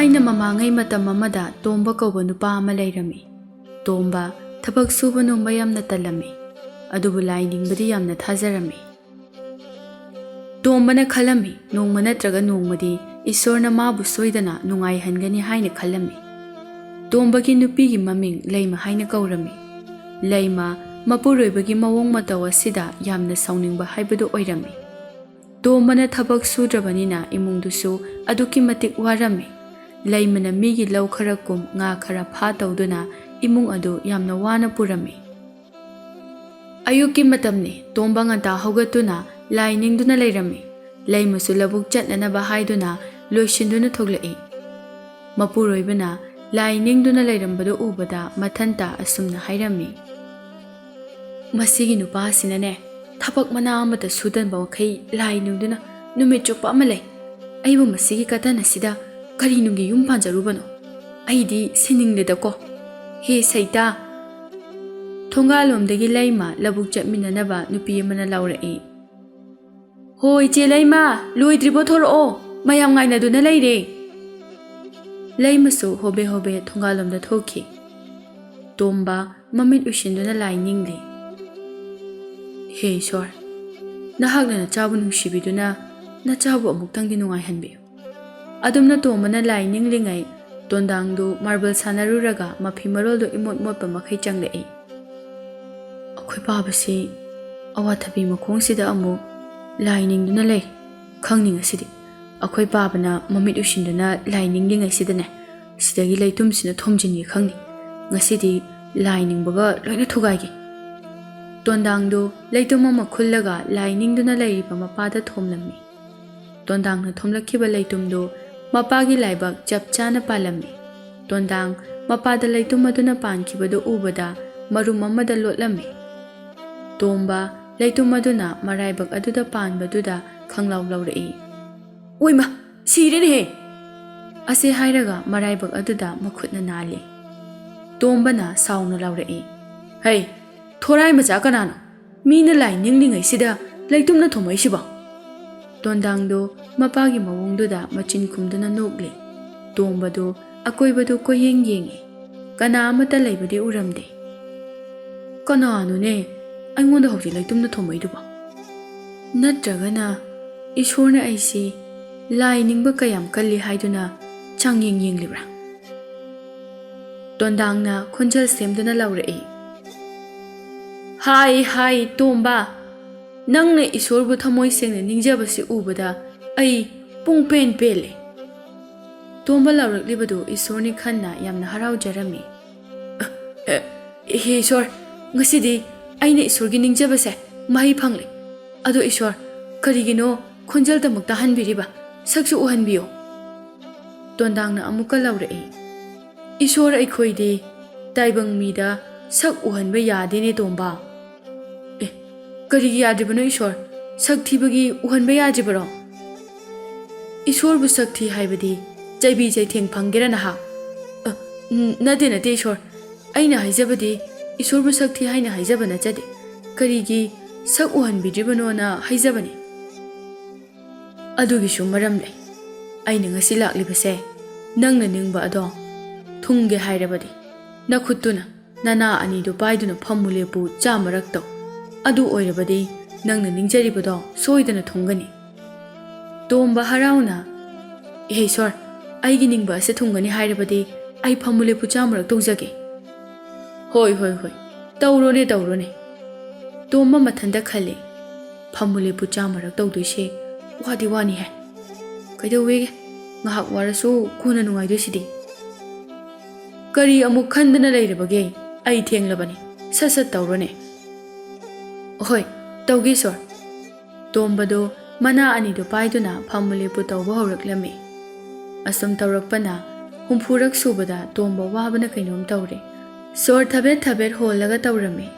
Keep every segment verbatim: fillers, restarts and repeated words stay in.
ꯑꯩꯅ ꯃꯃꯥꯡꯉꯩ ꯃꯇꯝ ꯑꯃꯗ ꯇꯣꯝꯕ ꯀꯧꯕ ꯅꯨꯄꯥ ꯑꯃ ꯂꯩꯔꯝꯃꯤ꯫ ꯇꯣꯝꯕ ꯊꯕꯛ ꯁꯨꯕ ꯅꯣꯝꯕ ꯌꯥꯝꯅ ꯇꯜꯂꯝꯃꯤ, ꯑꯗꯨꯕꯨ ꯂꯥꯏ ꯅꯤꯡꯕꯗꯤ ꯌꯥꯝꯅ ꯊꯥꯖꯔꯝꯃꯤ꯫ ꯇꯣꯝꯕꯅ ꯈꯜꯂꯝꯃꯤ, ꯅꯣꯡꯃ ꯅꯠꯇ꯭ꯔꯒ ꯅꯣꯡꯃꯗꯤ ꯏꯁꯣꯔꯅ ꯃꯥꯕꯨ ꯁꯣꯏꯗꯅ ꯅꯨꯡꯉꯥꯏꯍꯟꯒꯅꯤ ꯍꯥꯏꯅ ꯈꯜꯂꯝꯃꯤ꯫ ꯇꯣꯝꯕꯒꯤ ꯅꯨꯄꯤꯒꯤ ꯃꯃꯤꯡ ꯂꯩꯃ ꯍꯥꯏꯅ ꯀꯧꯔꯝꯃꯤ꯫ ꯂꯩꯃ ꯃꯄꯨꯔꯣꯏꯕꯒꯤ ꯃꯑꯣꯡ ꯃꯇꯧ ꯑꯁꯤꯗ ꯌꯥꯝꯅ ꯁꯥꯎꯅꯤꯡꯕ ꯍꯥꯏꯕꯗꯨ ꯑꯣꯏꯔꯝꯃꯤ꯫ ꯇꯣꯝꯕꯅ ꯊꯕꯛ ꯁꯨꯗ꯭ꯔꯕꯅꯤꯅ ꯏꯃꯨꯡꯗꯨꯁꯨ ꯑꯗꯨꯛꯀꯤ ꯃꯇꯤꯛ ꯋꯥꯔꯝꯃꯤ꯫ ꯂꯩꯃꯅ ꯃꯤꯒꯤ ꯂꯧ ꯈꯔ ꯀꯨꯝ, ꯉꯥ ꯈꯔ ꯐꯥ ꯇꯧꯗꯨꯅ ꯏꯃꯨꯡ ꯑꯗꯨ ꯌꯥꯝꯅ ꯋꯥꯅ ꯄꯨꯔꯝꯃꯤ꯫ ꯑꯌꯨꯛꯀꯤ ꯃꯇꯝꯅꯤ꯫ ꯇꯣꯝꯕ ꯉꯟꯇꯥ ꯍꯧꯒꯠꯇꯨꯅ ꯂꯥꯏ ꯅꯤꯡꯗꯨꯅ ꯂꯩꯔꯝꯃꯤ꯫ ꯂꯩꯃꯁꯨ ꯂꯧꯕꯨꯛ ꯆꯠꯅꯅꯕ ꯍꯥꯏꯗꯨꯅ ꯂꯣꯏꯁꯤꯟꯗꯨꯅ ꯊꯣꯛꯂꯛꯏ꯫ ꯃꯄꯨꯔꯣꯏꯕꯅ ꯂꯥꯏ ꯅꯤꯡꯗꯨꯅ ꯂꯩꯔꯝꯕꯗꯨ ꯎꯕꯗ ꯃꯊꯟꯇ ꯑꯁꯨꯝꯅ ꯍꯥꯏꯔꯝꯃꯤ, "ꯃꯁꯤꯒꯤ ꯅꯨꯄꯥꯁꯤꯅꯅꯦ, ꯊꯕꯛ ꯃꯅꯥ ꯑꯃꯠꯇ ꯁꯨꯗꯟꯕ ꯃꯈꯩ ꯂꯥꯏ ꯅꯤꯡꯗꯨꯅ ꯅꯨꯃꯤꯠ ꯆꯨꯞꯄ ꯑꯃ ꯂꯩ꯫ ꯑꯩꯕꯨ ꯃꯁꯤꯒꯤ ꯀꯇꯟ ꯑꯁꯤꯗ ꯀꯔꯤ ꯅꯨꯡꯒꯤ ꯌꯨꯝ ꯄꯥꯟꯖꯔꯨꯕꯅꯣ? ꯑꯩꯗꯤ ꯁꯤꯅꯤꯡꯂꯦꯗꯀꯣ꯫ ꯍꯦ ꯁꯩꯇꯥ!" ꯊꯣꯡꯒꯥꯜꯂꯣꯝꯗꯒꯤ ꯂꯩꯃ ꯂꯧꯕꯨꯛ ꯆꯠꯃꯤꯟꯅꯅꯕ ꯅꯨꯄꯤ ꯑꯃꯅ ꯂꯥꯎꯔꯛꯏ꯫ "ꯍꯣ, ꯏꯆꯦ ꯂꯩꯃ, ꯂꯣꯏꯗ꯭ꯔꯤꯕꯣ? ꯊꯣꯔꯛꯑꯣ, ꯃꯌꯥꯝ ꯉꯥꯏꯅꯗꯨꯅ ꯂꯩꯔꯦ꯫" ꯂꯩꯃꯁꯨ ꯍꯣꯕꯦ ꯍꯣꯕꯦ ꯊꯣꯡꯒꯥꯜꯂꯣꯝꯗ ꯊꯣꯛꯈꯤ꯫ ꯇꯣꯝꯕ ꯃꯃꯤꯠ ꯎꯏꯁꯤꯟꯗꯨꯅ ꯂꯥꯏ ꯅꯤꯡꯂꯤ꯫ "ꯍꯦ ꯏꯁꯣꯔ, ꯅꯍꯥꯛꯅ ꯅꯆꯥꯕꯨ ꯅꯨꯡꯁꯤꯕꯤꯗꯨꯅ ꯅꯆꯥꯕꯨ ꯑꯃꯨꯛꯇꯪꯗꯤ ꯅꯨꯡꯉꯥꯏꯍꯟꯕꯤꯌꯨ꯫" ꯑꯗꯨꯝꯅ ꯇꯣꯝꯕꯅ ꯂꯥꯏ ꯅꯤꯡꯂꯤꯉꯩ, ꯇꯣꯟꯗꯥꯡꯗꯨ ꯃꯥꯔꯕꯜ ꯁꯥꯟꯅꯔꯨꯔꯒ ꯃꯐꯤ ꯃꯔꯣꯜꯗꯨ ꯏꯃꯣꯠ ꯃꯣꯠꯄ ꯃꯈꯩ ꯆꯪꯂꯛꯏ꯫ "ꯑꯩꯈꯣꯏ ꯄꯥꯕꯁꯤ ꯑꯋꯥꯊꯕꯤ ꯃꯈꯣꯡꯁꯤꯗ ꯑꯃꯨꯛ ꯂꯥꯏ ꯅꯤꯡꯗꯨꯅ ꯂꯩ꯫ ꯈꯪꯅꯤ ꯉꯁꯤꯗꯤ꯫ ꯑꯩꯈꯣꯏ ꯄꯥꯕꯅ ꯃꯃꯤꯠ ꯎꯏꯁꯤꯟꯗꯨꯅ ꯂꯥꯏ ꯅꯤꯡꯂꯤꯉꯩꯁꯤꯗꯅꯦ, ꯁꯤꯗꯒꯤ ꯂꯩꯇꯨꯝꯁꯤꯅ ꯊꯣꯝꯖꯤꯟꯒꯦ ꯈꯪꯅꯤ꯫ ꯉꯁꯤꯗꯤ ꯂꯥꯏ ꯅꯤꯡꯕꯒ ꯂꯣꯏꯅ ꯊꯨꯒꯥꯏꯒꯦ꯫" ꯇꯣꯟꯗꯥꯡꯗꯨ ꯂꯩꯇꯨꯝ ꯑꯃ ꯈꯨꯜꯂꯒ ꯂꯥꯏ ꯅꯤꯡꯗꯨꯅ ꯂꯩꯔꯤꯕ ꯃꯄꯥꯗ ꯊꯣꯝꯂꯝꯃꯤ꯫ ꯇꯣꯟꯗꯥꯡꯅ ꯊꯣꯝꯂꯛꯈꯤꯕ ꯂꯩꯇꯨꯝꯗꯨ ꯃꯄꯥꯒꯤ ꯂꯥꯏꯕꯛ ꯆꯞ ꯆꯥꯅ ꯄꯥꯜꯂꯝꯃꯤ꯫ ꯇꯣꯟꯗꯥꯡ ꯃꯄꯥꯗ ꯂꯩꯇꯨꯝ ꯑꯗꯨꯅ ꯄꯥꯟꯈꯤꯕꯗꯨ ꯎꯕꯗ ꯃꯔꯨꯝ ꯑꯃꯗ ꯂꯣꯠꯂꯝꯃꯤ꯫ ꯇꯣꯝꯕ ꯂꯩꯇꯨꯝ ꯑꯗꯨꯅ ꯃꯔꯥꯏꯕꯛ ꯑꯗꯨꯗ ꯄꯥꯟꯕꯗꯨꯗ ꯈꯪꯂꯥꯎ ꯂꯥꯎꯔꯛꯏ꯫ "ꯑꯣꯏꯃ, ꯁꯤꯔꯦꯅꯦꯍꯦ!" ꯑꯁꯤ ꯍꯥꯏꯔꯒ ꯃꯔꯥꯏꯕꯛ ꯑꯗꯨꯗ ꯃꯈꯨꯠꯅ ꯅꯥꯜꯂꯤ꯫ ꯇꯣꯝꯕꯅ ꯁꯥꯎꯅ ꯂꯥꯎꯔꯛꯏ, "ꯍꯩ, ꯊꯣꯔꯥꯏ ꯃꯆꯥ ꯀꯅꯥꯅꯣ? ꯃꯤꯅ ꯂꯥꯏ ꯅꯤꯡꯂꯤꯉꯩꯁꯤꯗ ꯂꯩꯇꯨꯝꯅ ꯊꯣꯝꯃꯛꯏꯁꯤꯕꯣ?" ꯇꯣꯟꯗꯥꯡꯗꯨ ꯃꯄꯥꯒꯤ ꯃꯑꯣꯡꯗꯨꯗ ꯃꯆꯤꯟ ꯈꯨꯝꯗꯨꯅ ꯅꯣꯛꯂꯤ꯫ ꯇꯣꯝꯕꯗꯨ ꯑꯀꯣꯏꯕꯗꯨ ꯀꯣꯏꯌꯦꯡ ꯌꯦꯡꯉꯤ꯫ ꯀꯅꯥ ꯑꯃꯠꯇ ꯂꯩꯕꯗꯤ ꯎꯔꯝꯗꯦ꯫ "ꯀꯅꯥꯅꯣꯅꯦ ꯑꯩꯉꯣꯟꯗ ꯍꯧꯖꯤꯛ ꯂꯩꯇꯨꯝꯅ ꯊꯣꯝꯃꯛꯏꯗꯨꯕꯣ? ꯅꯠꯇ꯭ꯔꯒꯅ ꯏꯁꯣꯔꯅ ꯑꯩꯁꯤ ꯂꯥꯏ ꯅꯤꯡꯕ ꯀꯌꯥꯝ ꯀꯜꯂꯤ ꯍꯥꯏꯗꯨꯅ ꯆꯥꯡꯌꯦꯡ ꯌꯦꯡꯂꯤꯕ꯭ꯔꯥ?" ꯇꯣꯟꯗꯥꯡꯅ ꯈꯣꯟꯖꯦꯜ ꯁꯦꯝꯗꯨꯅ ꯂꯥꯎꯔꯛꯏ꯫ "ꯍꯥꯏ, ꯍꯥꯏ, ꯇꯣꯝꯕ, ꯅꯪꯅ ꯏꯁꯣꯔꯕꯨ ꯊꯃꯣꯏ ꯁꯦꯡꯅ ꯅꯤꯡꯖꯕꯁꯤ ꯎꯕꯗ ꯑꯩ ꯄꯨꯡ ꯄꯦꯟ ꯄꯦꯜꯂꯦ꯫" ꯇꯣꯝꯕ ꯂꯥꯎꯔꯛꯂꯤꯕꯗꯨ ꯏꯁꯣꯔꯅꯤ ꯈꯟꯅ ꯌꯥꯝꯅ ꯍꯔꯥꯎꯖꯔꯝꯃꯤ꯫ "ꯑ, ꯑ, ꯍꯦ ꯏꯁꯣꯔ, ꯉꯁꯤꯗꯤ ꯑꯩꯅ ꯏꯁꯣꯔꯒꯤ ꯅꯤꯡꯖꯕꯁꯦ ꯃꯍꯩ ꯐꯪꯂꯦ꯫ ꯑꯗꯣ ꯏꯁꯣꯔ, ꯀꯔꯤꯒꯤꯅꯣ ꯈꯣꯟꯖꯦꯜꯗꯃꯛ ꯇꯥꯍꯟꯕꯤꯔꯤꯕ? ꯁꯛꯁꯨ ꯎꯍꯟꯕꯤꯌꯣ꯫" ꯇꯣꯟꯗꯥꯡꯅ ꯑꯃꯨꯛꯀ ꯂꯥꯎꯔꯛꯏ꯫ "ꯏꯁꯣꯔ, ꯑꯩꯈꯣꯏꯗꯤ ꯇꯥꯏꯕꯪ ꯃꯤꯗ ꯁꯛ ꯎꯍꯟꯕ ꯌꯥꯗꯦꯅꯦ ꯇꯣꯝꯕ꯫" "ꯑꯦ, ꯀꯔꯤꯒꯤ ꯌꯥꯗ꯭ꯔꯤꯕꯅꯣ ꯏꯁꯣꯔ? ꯁꯛ ꯊꯤꯕꯒꯤ ꯎꯍꯟꯕ ꯌꯥꯗ꯭ꯔꯤꯕꯔꯣ?" "ꯏꯁꯣꯔꯕꯨ ꯁꯛ ꯊꯤ ꯍꯥꯏꯕꯗꯤ ꯆꯩꯕꯤ ꯆꯩꯊꯦꯡ ꯐꯪꯒꯦꯔꯥ ꯅꯍꯥꯛ?" "ꯑ, ꯎꯝ, ꯅꯠꯇꯦ, ꯅꯠꯇꯦ ꯏꯁꯣꯔ꯫ ꯑꯩꯅ ꯍꯥꯏꯖꯕꯗꯤ ꯏꯁꯣꯔꯕꯨ ꯁꯛ ꯊꯤ ꯍꯥꯏꯅ ꯍꯥꯏꯖꯕ ꯅꯠꯆꯗꯦ꯫ ꯀꯔꯤꯒꯤ ꯁꯛ ꯎꯍꯟꯕꯤꯗ꯭ꯔꯤꯕꯅꯣꯅ ꯍꯥꯏꯖꯕꯅꯤ꯫" "ꯑꯗꯨꯒꯤꯁꯨ ꯃꯔꯝ ꯂꯩ꯫ ꯑꯩꯅ ꯉꯁꯤ ꯂꯥꯛꯂꯤꯕꯁꯦ ꯅꯪꯅ ꯅꯤꯡꯕ ꯑꯗꯣ ꯊꯨꯡꯒꯦ ꯍꯥꯏꯔꯕꯗꯤ ꯅꯈꯨꯠꯇꯨꯅ ꯅꯅꯥ ꯑꯅꯤꯗꯨ ꯄꯥꯏꯗꯨꯅ ꯐꯝꯃꯨ ꯂꯦꯞꯄꯨ ꯆꯥꯃꯔꯛ ꯇꯧ꯫ ꯑꯗꯨ ꯑꯣꯏꯔꯕꯗꯤ ꯅꯪꯅ ꯅꯤꯡꯖꯔꯤꯕꯗꯣ ꯁꯣꯏꯗꯅ ꯊꯨꯡꯒꯅꯤ꯫" ꯇꯣꯝꯕ ꯍꯔꯥꯎꯅ, "ꯏꯍꯦ ꯏꯁꯣꯔ, ꯑꯩꯒꯤ ꯅꯤꯡꯕ ꯑꯁꯤ ꯊꯨꯡꯒꯅꯤ ꯍꯥꯏꯔꯕꯗꯤ ꯑꯩ ꯐꯝꯃꯨ ꯂꯦꯞꯄꯨ ꯆꯥꯃꯔꯛ ꯇꯧꯖꯒꯦ꯫" "ꯍꯣꯏ, ꯍꯣꯏ, ꯍꯣꯏ, ꯇꯧꯔꯣꯅꯦ, ꯇꯧꯔꯣꯅꯦ꯫" ꯇꯣꯝꯕ ꯃꯊꯟꯇ ꯈꯜꯂꯤ꯫ "ꯐꯝꯃꯨ ꯂꯦꯞꯄꯨ ꯆꯥꯃꯔꯛ ꯇꯧꯗꯣꯏꯁꯦ ꯋꯥꯗꯤ ꯋꯥꯅꯤ ꯍꯥꯏ꯫ ꯀꯩꯗꯧꯋꯦꯒꯦ? ꯉꯥꯏꯍꯥꯛ ꯋꯥꯔꯁꯨ ꯀꯣꯟꯅ ꯅꯨꯡꯉꯥꯏꯗꯣꯏꯁꯤꯗꯤ꯫ ꯀꯔꯤ ꯑꯃꯨꯛ ꯈꯟꯗꯅ ꯂꯩꯔꯕꯒꯦ? ꯑꯩ ꯊꯦꯡꯂꯕꯅꯤ꯫ ꯁꯠ ꯁꯠ ꯇꯧꯔꯣꯅꯦ꯫" "ꯍꯣꯏ, ꯇꯧꯒꯦ ꯏꯁꯣꯔ꯫" ꯇꯣꯝꯕꯗꯣ ꯃꯅꯥ ꯑꯅꯤꯗꯨ ꯄꯥꯏꯗꯨꯅ ꯐꯝꯃꯨ ꯂꯦꯞꯄꯨ ꯇꯧꯕ ꯍꯧꯔꯛꯂꯝꯃꯤ꯫ ꯑꯁꯨꯝ ꯇꯧꯔꯛꯄꯅ ꯍꯨꯝꯐꯨꯔꯛ ꯁꯨꯕꯗ ꯇꯣꯝꯕ ꯋꯥꯕꯅ ꯀꯩꯅꯣꯝ ꯇꯧꯔꯦ꯫ ꯁꯣꯔ ꯊꯕꯦꯠ ꯊꯕꯦꯠ ꯍꯣꯜꯂꯒ ꯇꯧꯔꯝꯃꯤ꯫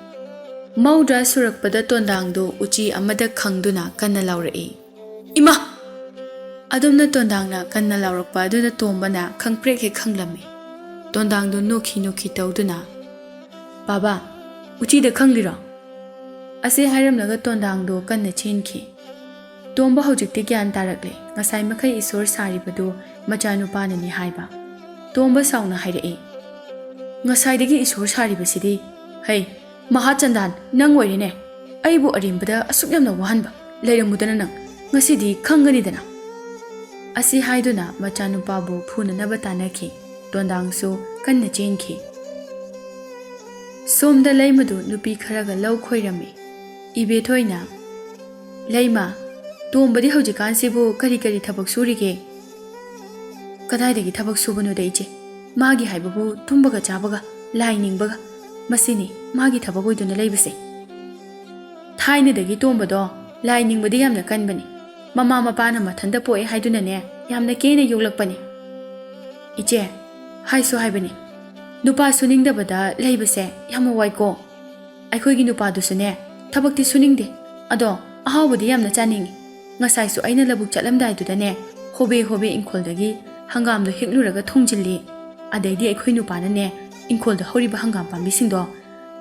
ꯃꯧꯗ꯭ꯔꯥ ꯁꯨꯔꯛꯄꯗ ꯇꯣꯟꯗꯥꯡꯗꯨ ꯎꯆꯤ ꯑꯃꯗ ꯈꯪꯗꯨꯅ ꯀꯟꯅ ꯂꯥꯎꯔꯛꯏ꯫ "ꯏꯃꯥ!" ꯑꯗꯨꯝꯅ ꯇꯣꯟꯗꯥꯡꯅ ꯀꯟꯅ ꯂꯥꯎꯔꯛꯄ ꯑꯗꯨꯗ ꯇꯣꯝꯕꯅ ꯈꯪꯄ꯭ꯔꯦꯛ ꯍꯦꯛ ꯈꯪꯂꯝꯃꯤ꯫ ꯇꯣꯟꯗꯥꯡꯗꯨ ꯅꯣꯛꯈꯤ ꯅꯣꯛꯈꯤ ꯇꯧꯗꯨꯅ, "ꯕꯥꯕꯥ, ꯎꯆꯤꯗ ꯈꯪꯂꯤꯔꯣ?" ꯑꯁꯤ ꯍꯥꯏꯔꯝꯂꯒ ꯇꯣꯟꯗꯥꯡꯗꯨ ꯀꯟꯅ ꯆꯦꯟꯈꯤ꯫ ꯇꯣꯝꯕ ꯍꯧꯖꯤꯛꯇꯤ ꯒ꯭ꯌꯥꯟ ꯇꯥꯔꯛꯂꯦ꯫ ꯉꯁꯥꯏ ꯃꯈꯩ ꯏꯁꯣꯔ ꯁꯥꯔꯤꯕꯗꯨ ꯃꯆꯥꯅꯨꯄꯥꯅꯅꯤ ꯍꯥꯏꯕ꯫ ꯇꯣꯝꯕ ꯁꯥꯎꯅ ꯍꯥꯏꯔꯛꯏ, "ꯉꯁꯥꯏꯗꯒꯤ ꯏꯁꯣꯔ ꯁꯥꯔꯤꯕꯁꯤꯗꯤ, ꯍꯩ, ꯃꯍꯥꯆꯟꯗꯥꯟ, ꯅꯪ ꯑꯣꯏꯔꯦꯅꯦ꯫ ꯑꯩꯕꯨ ꯑꯔꯦꯝꯕꯗ ꯑꯁꯨꯛ ꯌꯥꯝꯅ ꯋꯥꯍꯟꯕ ꯂꯩꯔꯝꯃꯨꯗꯅ ꯅꯪ, ꯉꯁꯤꯗꯤ ꯈꯪꯒꯅꯤꯗꯅ"꯫ ꯑꯁꯤ ꯍꯥꯏꯗꯨꯅ ꯃꯆꯥꯅꯨꯄꯥꯕꯨ ꯐꯨꯅꯅꯕ ꯇꯥꯟꯅꯈꯤ꯫ ꯇꯣꯟꯗꯥꯡꯁꯨ ꯀꯟꯅ ꯆꯦꯟꯈꯤ꯫ ꯁꯣꯝꯗ ꯂꯩꯃꯗꯨ ꯅꯨꯄꯤ ꯈꯔꯒ ꯂꯧ ꯈꯣꯏꯔꯝꯃꯤ꯫ ꯏꯕꯦꯊꯣꯏꯅ, "ꯂꯩꯃ, ꯇꯣꯝꯕꯗꯤ ꯍꯧꯖꯤꯛꯀꯥꯟꯁꯤꯕꯨ ꯀꯔꯤ ꯀꯔꯤ ꯊꯕꯛ ꯁꯨꯔꯤꯒꯦ?" "ꯀꯗꯥꯏꯗꯒꯤ ꯊꯕꯛ ꯁꯨꯕꯅꯣꯗ ꯏꯆꯦ? ꯃꯥꯒꯤ ꯍꯥꯏꯕꯕꯨ ꯇꯨꯝꯕꯒ ꯆꯥꯕꯒ, ꯂꯥꯏ ꯅꯤꯡꯕꯒ, ꯃꯁꯤꯅꯤ ꯃꯥꯒꯤ ꯊꯕꯛ ꯑꯣꯏꯗꯨꯅ ꯂꯩꯕꯁꯦ꯫ ꯊꯥꯏꯅꯗꯒꯤ ꯇꯣꯝꯕꯗꯣ ꯂꯥꯏ ꯅꯤꯡꯕꯗꯤ ꯌꯥꯝꯅ ꯀꯟꯕꯅꯤ꯫ ꯃꯃꯥ ꯃꯄꯥꯅ ꯃꯊꯟꯇ ꯄꯣꯛꯑꯦ ꯍꯥꯏꯗꯨꯅꯅꯦ ꯌꯥꯝꯅ ꯀꯦꯅ ꯌꯣꯛꯂꯛꯄꯅꯤ꯫ ꯏꯆꯦ, ꯍꯥꯏꯁꯨ ꯍꯥꯏꯕꯅꯤ, ꯅꯨꯄꯥ ꯁꯨꯅꯤꯡꯗꯕꯗ ꯂꯩꯕꯁꯦ ꯌꯥꯝꯅ ꯋꯥꯏꯀꯣ꯫ ꯑꯩꯈꯣꯏꯒꯤ ꯅꯨꯄꯥꯗꯨꯁꯨꯅꯦ ꯊꯕꯛꯇꯤ ꯁꯨꯅꯤꯡꯗꯦ, ꯑꯗꯣ ꯑꯍꯥꯎꯕꯗꯤ ꯌꯥꯝꯅ ꯆꯥꯅꯤꯡꯉꯤ꯫ ꯉꯁꯥꯏꯁꯨ ꯑꯩꯅ ꯂꯧꯕꯨꯛ ꯆꯠꯂꯝꯗꯥꯏꯗꯨꯗꯅꯦ ꯍꯣꯕꯦ ꯍꯣꯕꯦ ꯏꯪꯈꯣꯜꯗꯒꯤ ꯍꯪꯒꯥꯝꯗꯣ ꯍꯦꯛꯂꯨꯔꯒ ꯊꯣꯡꯖꯤꯜꯂꯤ꯫ ꯑꯗꯩꯗꯤ ꯑꯩꯈꯣꯏ ꯅꯨꯄꯥꯅꯅꯦ ꯏꯪꯈꯣꯜꯗ ꯍꯧꯔꯤꯕ ꯍꯪꯒꯥꯝ ꯄꯥꯝꯕꯤꯁꯤꯡꯗꯣ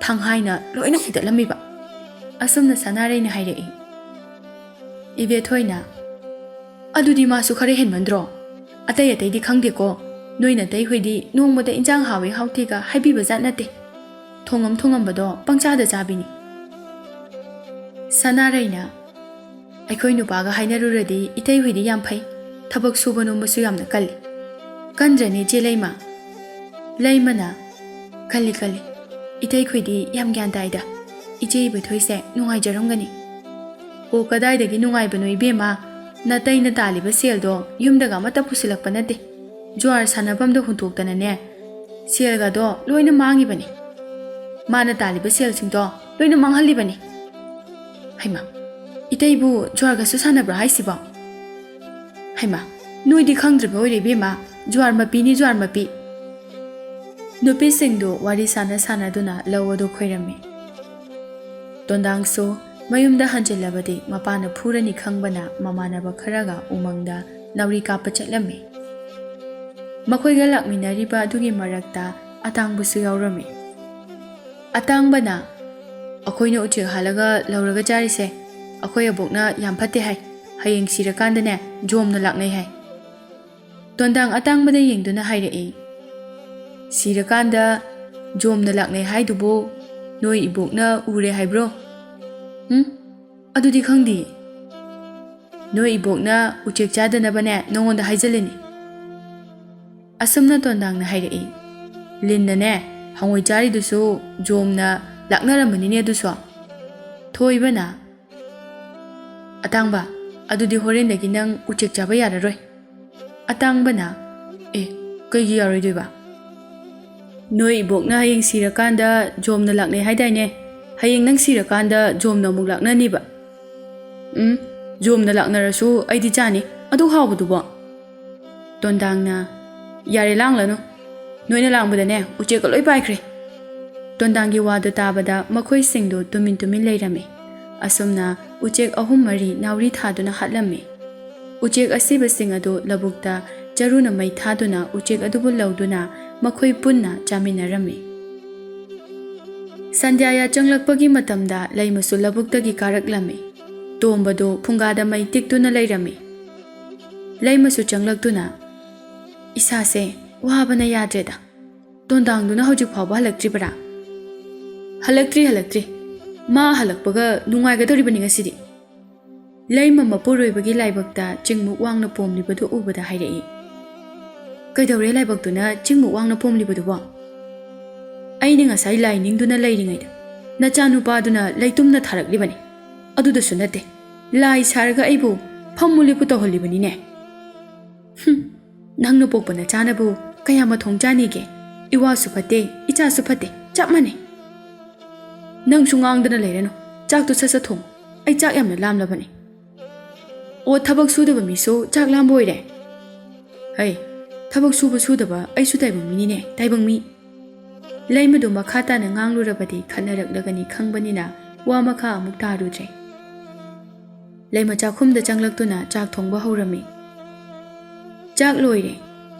ꯊꯥꯡꯍꯥꯏꯅ ꯂꯣꯏꯅ ꯍꯨꯗꯠꯂꯝꯃꯤꯕ"꯫ ꯑꯁꯨꯝꯅ ꯁꯅꯥꯔꯩꯅ ꯍꯥꯏꯔꯛꯏ꯫ ꯏꯕꯦꯊꯣꯏꯅ, "ꯑꯗꯨꯗꯤ ꯃꯥꯁꯨ ꯈꯔ ꯍꯦꯟꯃꯟꯗ꯭ꯔꯣ? ꯑꯇꯩ ꯑꯇꯩꯗꯤ ꯈꯪꯗꯦꯀꯣ, ꯅꯣꯏ ꯅꯇꯩ ꯍꯣꯏꯗꯤ ꯅꯣꯡꯃꯗ ꯏꯟꯖꯥꯡ ꯍꯥꯎꯋꯤ ꯍꯥꯎꯇꯦꯒ ꯍꯥꯏꯕꯤꯕ ꯖꯥꯠ ꯅꯠꯇꯦ꯫ ꯊꯣꯡꯉꯝ ꯊꯣꯡꯉꯝꯕꯗꯣ ꯄꯪꯆꯥꯗ ꯆꯥꯕꯤꯅꯤ"꯫ ꯁꯅꯥꯔꯩꯅ, "ꯑꯩꯈꯣꯏ ꯅꯨꯄꯥꯒ ꯍꯥꯏꯅꯔꯨꯔꯗꯤ ꯏꯇꯩ ꯍꯣꯏꯗꯤ ꯌꯥꯝ ꯐꯩ, ꯊꯕꯛ ꯁꯨꯕ ꯅꯣꯝꯕꯁꯨ ꯌꯥꯝꯅ ꯀꯜꯂꯤ꯫ ꯀꯟꯗ꯭ꯔꯅꯦ ꯏꯆꯦ ꯂꯩꯃ?" ꯂꯩꯃꯅ, "ꯀꯜꯂꯤ ꯀꯜꯂꯤ, ꯏꯇꯩꯈꯣꯏꯗꯤ ꯌꯥꯝ ꯒ꯭ꯌꯥꯟ ꯇꯥꯏꯗ꯫ ꯏꯆꯦ ꯏꯕꯦꯊꯣꯏꯁꯦ ꯅꯨꯡꯉꯥꯏꯖꯔꯝꯒꯅꯤ"꯫ "ꯑꯣ, ꯀꯗꯥꯏꯗꯒꯤ ꯅꯨꯡꯉꯥꯏꯕꯅꯣ ꯏꯕꯦꯝꯃ, ꯅꯇꯩꯅ ꯇꯥꯜꯂꯤꯕ ꯁꯦꯜꯗꯣ ꯌꯨꯝꯗꯒ ꯑꯃꯠꯇ ꯄꯨꯁꯤꯜꯂꯛꯄ ꯅꯠꯇꯦ꯫ ꯖꯨꯋꯥꯔ ꯁꯥꯟꯅꯐꯝꯗ ꯍꯨꯟꯇꯣꯛꯇꯅꯅꯦ ꯁꯦꯜꯒꯗꯣ ꯂꯣꯏꯅ ꯃꯥꯡꯉꯤꯕꯅꯤ꯫ ꯃꯥꯅ ꯇꯥꯜꯂꯤꯕ ꯁꯦꯜꯁꯤꯡꯗꯣ ꯂꯣꯏꯅ ꯃꯥꯡꯍꯜꯂꯤꯕꯅꯤ"꯫ "ꯍꯩꯃꯥ, ꯏꯇꯩꯕꯨ ꯖꯨꯋꯥꯔꯒꯁꯨ ꯁꯥꯟꯅꯕ꯭ꯔꯥ ꯍꯥꯏꯁꯤꯕꯣ? ꯍꯩꯃꯥ, ꯅꯣꯏꯗꯤ ꯈꯪꯗ꯭ꯔꯤꯕ ꯑꯣꯏꯔꯦ ꯏꯕꯦꯝꯃ, ꯖꯨꯋꯥꯔ ꯃꯄꯤꯅꯤ, ꯖꯨꯋꯥꯔ ꯃꯄꯤ"꯫ ꯅꯨꯄꯤꯁꯤꯡꯗꯨ ꯋꯥꯔꯤ ꯁꯥꯟꯅ ꯁꯥꯟꯅꯗꯨꯅ ꯂꯧ ꯑꯗꯨ ꯈꯣꯏꯔꯝꯃꯤ꯫ ꯇꯣꯟꯗꯥꯡꯁꯨ ꯃꯌꯨꯝꯗ ꯍꯟꯖꯤꯜꯂꯕꯗꯤ ꯃꯄꯥꯅ ꯐꯨꯔꯅꯤ ꯈꯪꯕꯅ ꯃꯃꯥꯟꯅꯕ ꯈꯔꯒ ꯎꯃꯪꯗ ꯅꯥꯎꯔꯤ ꯀꯥꯞꯄ ꯆꯠꯂꯝꯃꯤ꯫ ꯃꯈꯣꯏꯒ ꯂꯥꯛꯃꯤꯟꯅꯔꯤꯕ ꯑꯗꯨꯒꯤ ꯃꯔꯛꯇ ꯑꯇꯥꯡꯕꯁꯨ ꯌꯥꯎꯔꯝꯃꯤ꯫ ꯑꯇꯥꯡꯕꯅ, "ꯑꯩꯈꯣꯏꯅ ꯎꯆꯦꯛ ꯍꯥꯠꯂꯒ ꯂꯧꯔꯒ ꯆꯥꯔꯤꯁꯦ ꯑꯩꯈꯣꯏ ꯑꯕꯣꯛꯅ ꯌꯥꯝ ꯐꯠꯇꯦ ꯍꯥꯏ꯫ ꯍꯌꯦꯡ ꯁꯤꯔꯀꯥꯟꯗꯅꯦ ꯖꯣꯝꯅ ꯂꯥꯛꯅꯩ ꯍꯥꯏ"꯫ ꯇꯣꯟꯗꯥꯡ ꯑꯇꯥꯡꯕꯗ ꯌꯦꯡꯗꯨꯅ ꯍꯥꯏꯔꯛꯏ, "ꯁꯤꯔꯀꯥꯟꯗ ꯖꯣꯝꯅ ꯂꯥꯛꯅꯩ ꯍꯥꯏꯗꯨꯕꯨ ꯅꯣꯏ ꯏꯕꯣꯛꯅ ꯎꯔꯦ ꯍꯥꯏꯕ꯭ꯔꯣ?" "ꯎꯝ, ꯑꯗꯨꯗꯤ ꯈꯪꯗꯦ꯫ ꯅꯣꯏ ꯏꯕꯣꯛꯅ ꯎꯆꯦꯛ ꯆꯥꯗꯅꯕꯅꯦ ꯅꯉꯣꯟꯗ ꯍꯥꯏꯖꯜꯂꯤꯅꯤ꯫" ꯑꯁꯨꯝꯅ ꯇꯣꯟꯗꯥꯡꯅ ꯍꯥꯏꯔꯛꯏ, "ꯂꯤꯟꯅꯅꯦ ꯍꯉꯣꯏ ꯆꯥꯔꯤꯗꯨꯁꯨ ꯖꯣꯝꯅ ꯂꯥꯛꯅꯔꯝꯕꯅꯤꯅꯦ ꯑꯗꯨꯁꯨ꯫" ꯊꯣꯏꯕꯅ, "ꯑꯇꯥꯡꯕ, ꯑꯗꯨꯗꯤ ꯍꯣꯔꯦꯟꯗꯒꯤ ꯅꯪ ꯎꯆꯦꯛ ꯆꯥꯕ ꯌꯥꯔꯔꯣꯏ꯫" ꯑꯇꯥꯡꯕꯅ, "ꯑꯦ, ꯀꯩꯒꯤ ꯌꯥꯔꯣꯏꯗꯣꯏꯕ? ꯅꯣꯏ ꯏꯕꯣꯛꯅ ꯍꯌꯦꯡ ꯁꯤꯔꯀꯥꯟꯗ ꯖꯣꯝꯅ ꯂꯥꯛꯅꯩ ꯍꯥꯏꯗꯥꯏꯅꯦ? ꯍꯌꯦꯡ ꯅꯪ ꯁꯤꯔꯀꯥꯟꯗ ꯖꯣꯝꯅ ꯑꯃꯨꯛ ꯂꯥꯛꯅꯅꯤꯕ꯫" "ꯎꯝ, ꯖꯣꯝꯅ ꯂꯥꯛꯅꯔꯁꯨ ꯑꯩꯗꯤ ꯆꯥꯅꯤ꯫ ꯑꯗꯨꯛ ꯍꯥꯎꯕꯗꯨꯕꯣ꯫" ꯇꯣꯟꯗꯥꯡꯅ, "ꯌꯥꯔꯦ, ꯂꯥꯡꯂꯅꯨ꯫ ꯅꯣꯏꯅ ꯂꯥꯡꯕꯗꯅꯦ ꯎꯆꯦꯛꯀ ꯂꯣꯏ ꯄꯥꯏꯈ꯭ꯔꯦ꯫" ꯇꯣꯟꯗꯥꯡꯒꯤ ꯋꯥꯗꯨ ꯇꯥꯕꯗ ꯃꯈꯣꯏꯁꯤꯡꯗꯨ ꯇꯨꯃꯤꯟ ꯇꯨꯃꯤꯟ ꯂꯩꯔꯝꯃꯤ꯫ ꯑꯁꯨꯝꯅ ꯎꯆꯦꯛ ꯑꯍꯨꯝ ꯃꯔꯤ ꯅꯥꯎꯔꯤ ꯊꯥꯗꯨꯅ ꯍꯥꯠꯂꯝꯃꯤ꯫ ꯎꯆꯦꯛ ꯑꯁꯤꯕꯁꯤꯡ ꯑꯗꯨ ꯂꯧꯕꯨꯛꯇ ꯆꯔꯨꯅ ꯃꯩ ꯊꯥꯗꯨꯅ ꯎꯆꯦꯛ ꯑꯗꯨꯕꯨ ꯂꯧꯗꯨꯅ ꯃꯈꯣꯏ ꯄꯨꯟꯅ ꯆꯥꯃꯤꯟꯅꯔꯝꯃꯤ꯫ ꯁꯟꯙ꯭ꯌꯥ ꯌꯥꯆꯪꯂꯛꯄꯒꯤ ꯃꯇꯝꯗ ꯂꯩꯃꯁꯨ ꯂꯧꯕꯨꯛꯇꯒꯤ ꯀꯥꯔꯛꯂꯝꯃꯤ꯫ ꯇꯣꯝꯕꯗꯨ ꯐꯨꯡꯒꯥꯗ ꯃꯩ ꯇꯤꯛꯇꯨꯅ ꯂꯩꯔꯝꯃꯤ꯫ ꯂꯩꯃꯁꯨ ꯆꯪꯂꯛꯇꯨꯅ, "ꯏꯁꯥꯁꯦ ꯋꯥꯕꯅ ꯌꯥꯗ꯭ꯔꯦꯗ꯫ ꯇꯣꯟꯗꯥꯡꯗꯨꯅ ꯍꯧꯖꯤꯛ ꯐꯥꯎꯕ ꯍꯜꯂꯛꯇ꯭ꯔꯤꯕꯔꯥ?" "ꯍꯜꯂꯛꯇ꯭ꯔꯤ, ꯍꯜꯂꯛꯇ꯭ꯔꯤ꯫ ꯃꯥ ꯍꯜꯂꯛꯄꯒ ꯅꯨꯡꯉꯥꯏꯒꯗꯧꯔꯤꯕꯅꯤ ꯉꯁꯤꯗꯤ꯫" ꯂꯩꯃ ꯃꯄꯨꯔꯣꯏꯕꯒꯤ ꯂꯥꯏꯕꯛꯇ ꯆꯤꯡꯃꯨꯛ ꯋꯥꯡꯅ ꯄꯣꯝꯂꯤꯕꯗꯨ ꯎꯕꯗ ꯍꯥꯏꯔꯛꯏ, "ꯀꯩꯗꯧꯔꯦ ꯂꯥꯏꯕꯛꯇꯨꯅ ꯆꯤꯡꯃꯨꯛ ꯋꯥꯡꯅ ꯄꯣꯝꯂꯤꯕꯗꯨꯕꯣ?" "ꯑꯩꯅ ꯉꯁꯥꯏ ꯂꯥꯏ ꯅꯤꯡꯗꯨꯅ ꯂꯩꯔꯤꯉꯩꯗ ꯅꯆꯥꯅꯨꯄꯥꯗꯨꯅ ꯂꯩꯇꯨꯝꯅ ꯊꯥꯔꯛꯂꯤꯕꯅꯤ꯫ ꯑꯗꯨꯗꯁꯨ ꯅꯠꯇꯦ, ꯂꯥꯏ ꯁꯥꯔꯒ ꯑꯩꯕꯨ ꯐꯝꯃꯨ ꯂꯦꯞꯄꯨ ꯇꯧꯍꯜꯂꯤꯕꯅꯤꯅꯦ꯫" "ꯍꯨꯝ, ꯅꯪꯅ ꯄꯣꯛꯄ ꯅꯆꯥꯅꯕꯨ ꯀꯌꯥ ꯃꯊꯣꯡ ꯆꯥꯅꯤꯒꯦ? ꯏꯋꯥꯁꯨ ꯐꯠꯇꯦ, ꯏꯆꯥꯁꯨ ꯐꯠꯇꯦ, ꯆꯞ ꯃꯥꯟꯅꯩ꯫" "ꯅꯪꯁꯨ ꯉꯥꯡꯗꯅ ꯂꯩꯔꯅꯨ꯫ ꯆꯥꯛꯇꯨ ꯁꯠ ꯁꯠ ꯊꯣꯡꯉꯨ꯫ ꯑꯩ ꯆꯥꯛ ꯌꯥꯝꯅ ꯂꯥꯝꯂꯕꯅꯤ꯫" "ꯑꯣ, ꯊꯕꯛ ꯁꯨꯗꯕ ꯃꯤꯁꯨ ꯆꯥꯛ ꯂꯥꯝꯕ ꯑꯣꯏꯔꯦ?" "ꯍꯩ, ꯊꯕꯛ ꯁꯨꯕ ꯁꯨꯗꯕ ꯑꯩꯁꯨ ꯇꯥꯏꯕꯪ ꯃꯤꯅꯤꯅꯦ, ꯇꯥꯏꯕꯪ ꯃꯤ꯫" ꯂꯩꯃꯗꯨ ꯃꯈꯥ ꯇꯥꯅ ꯉꯥꯡꯂꯨꯔꯕꯗꯤ ꯈꯠꯅꯔꯛꯂꯒꯅꯤ ꯈꯪꯕꯅꯤꯅ ꯋꯥ ꯃꯈꯥ ꯑꯃꯨꯛ ꯇꯥꯔꯨꯗ꯭ꯔꯦ꯫ ꯂꯩꯃ ꯆꯥꯛꯈꯨꯝꯗ ꯆꯪꯂꯛꯇꯨꯅ ꯆꯥꯛ ꯊꯣꯡꯕ ꯍꯧꯔꯝꯃꯤ꯫ ꯆꯥꯛ ꯂꯣꯏꯔꯦ꯫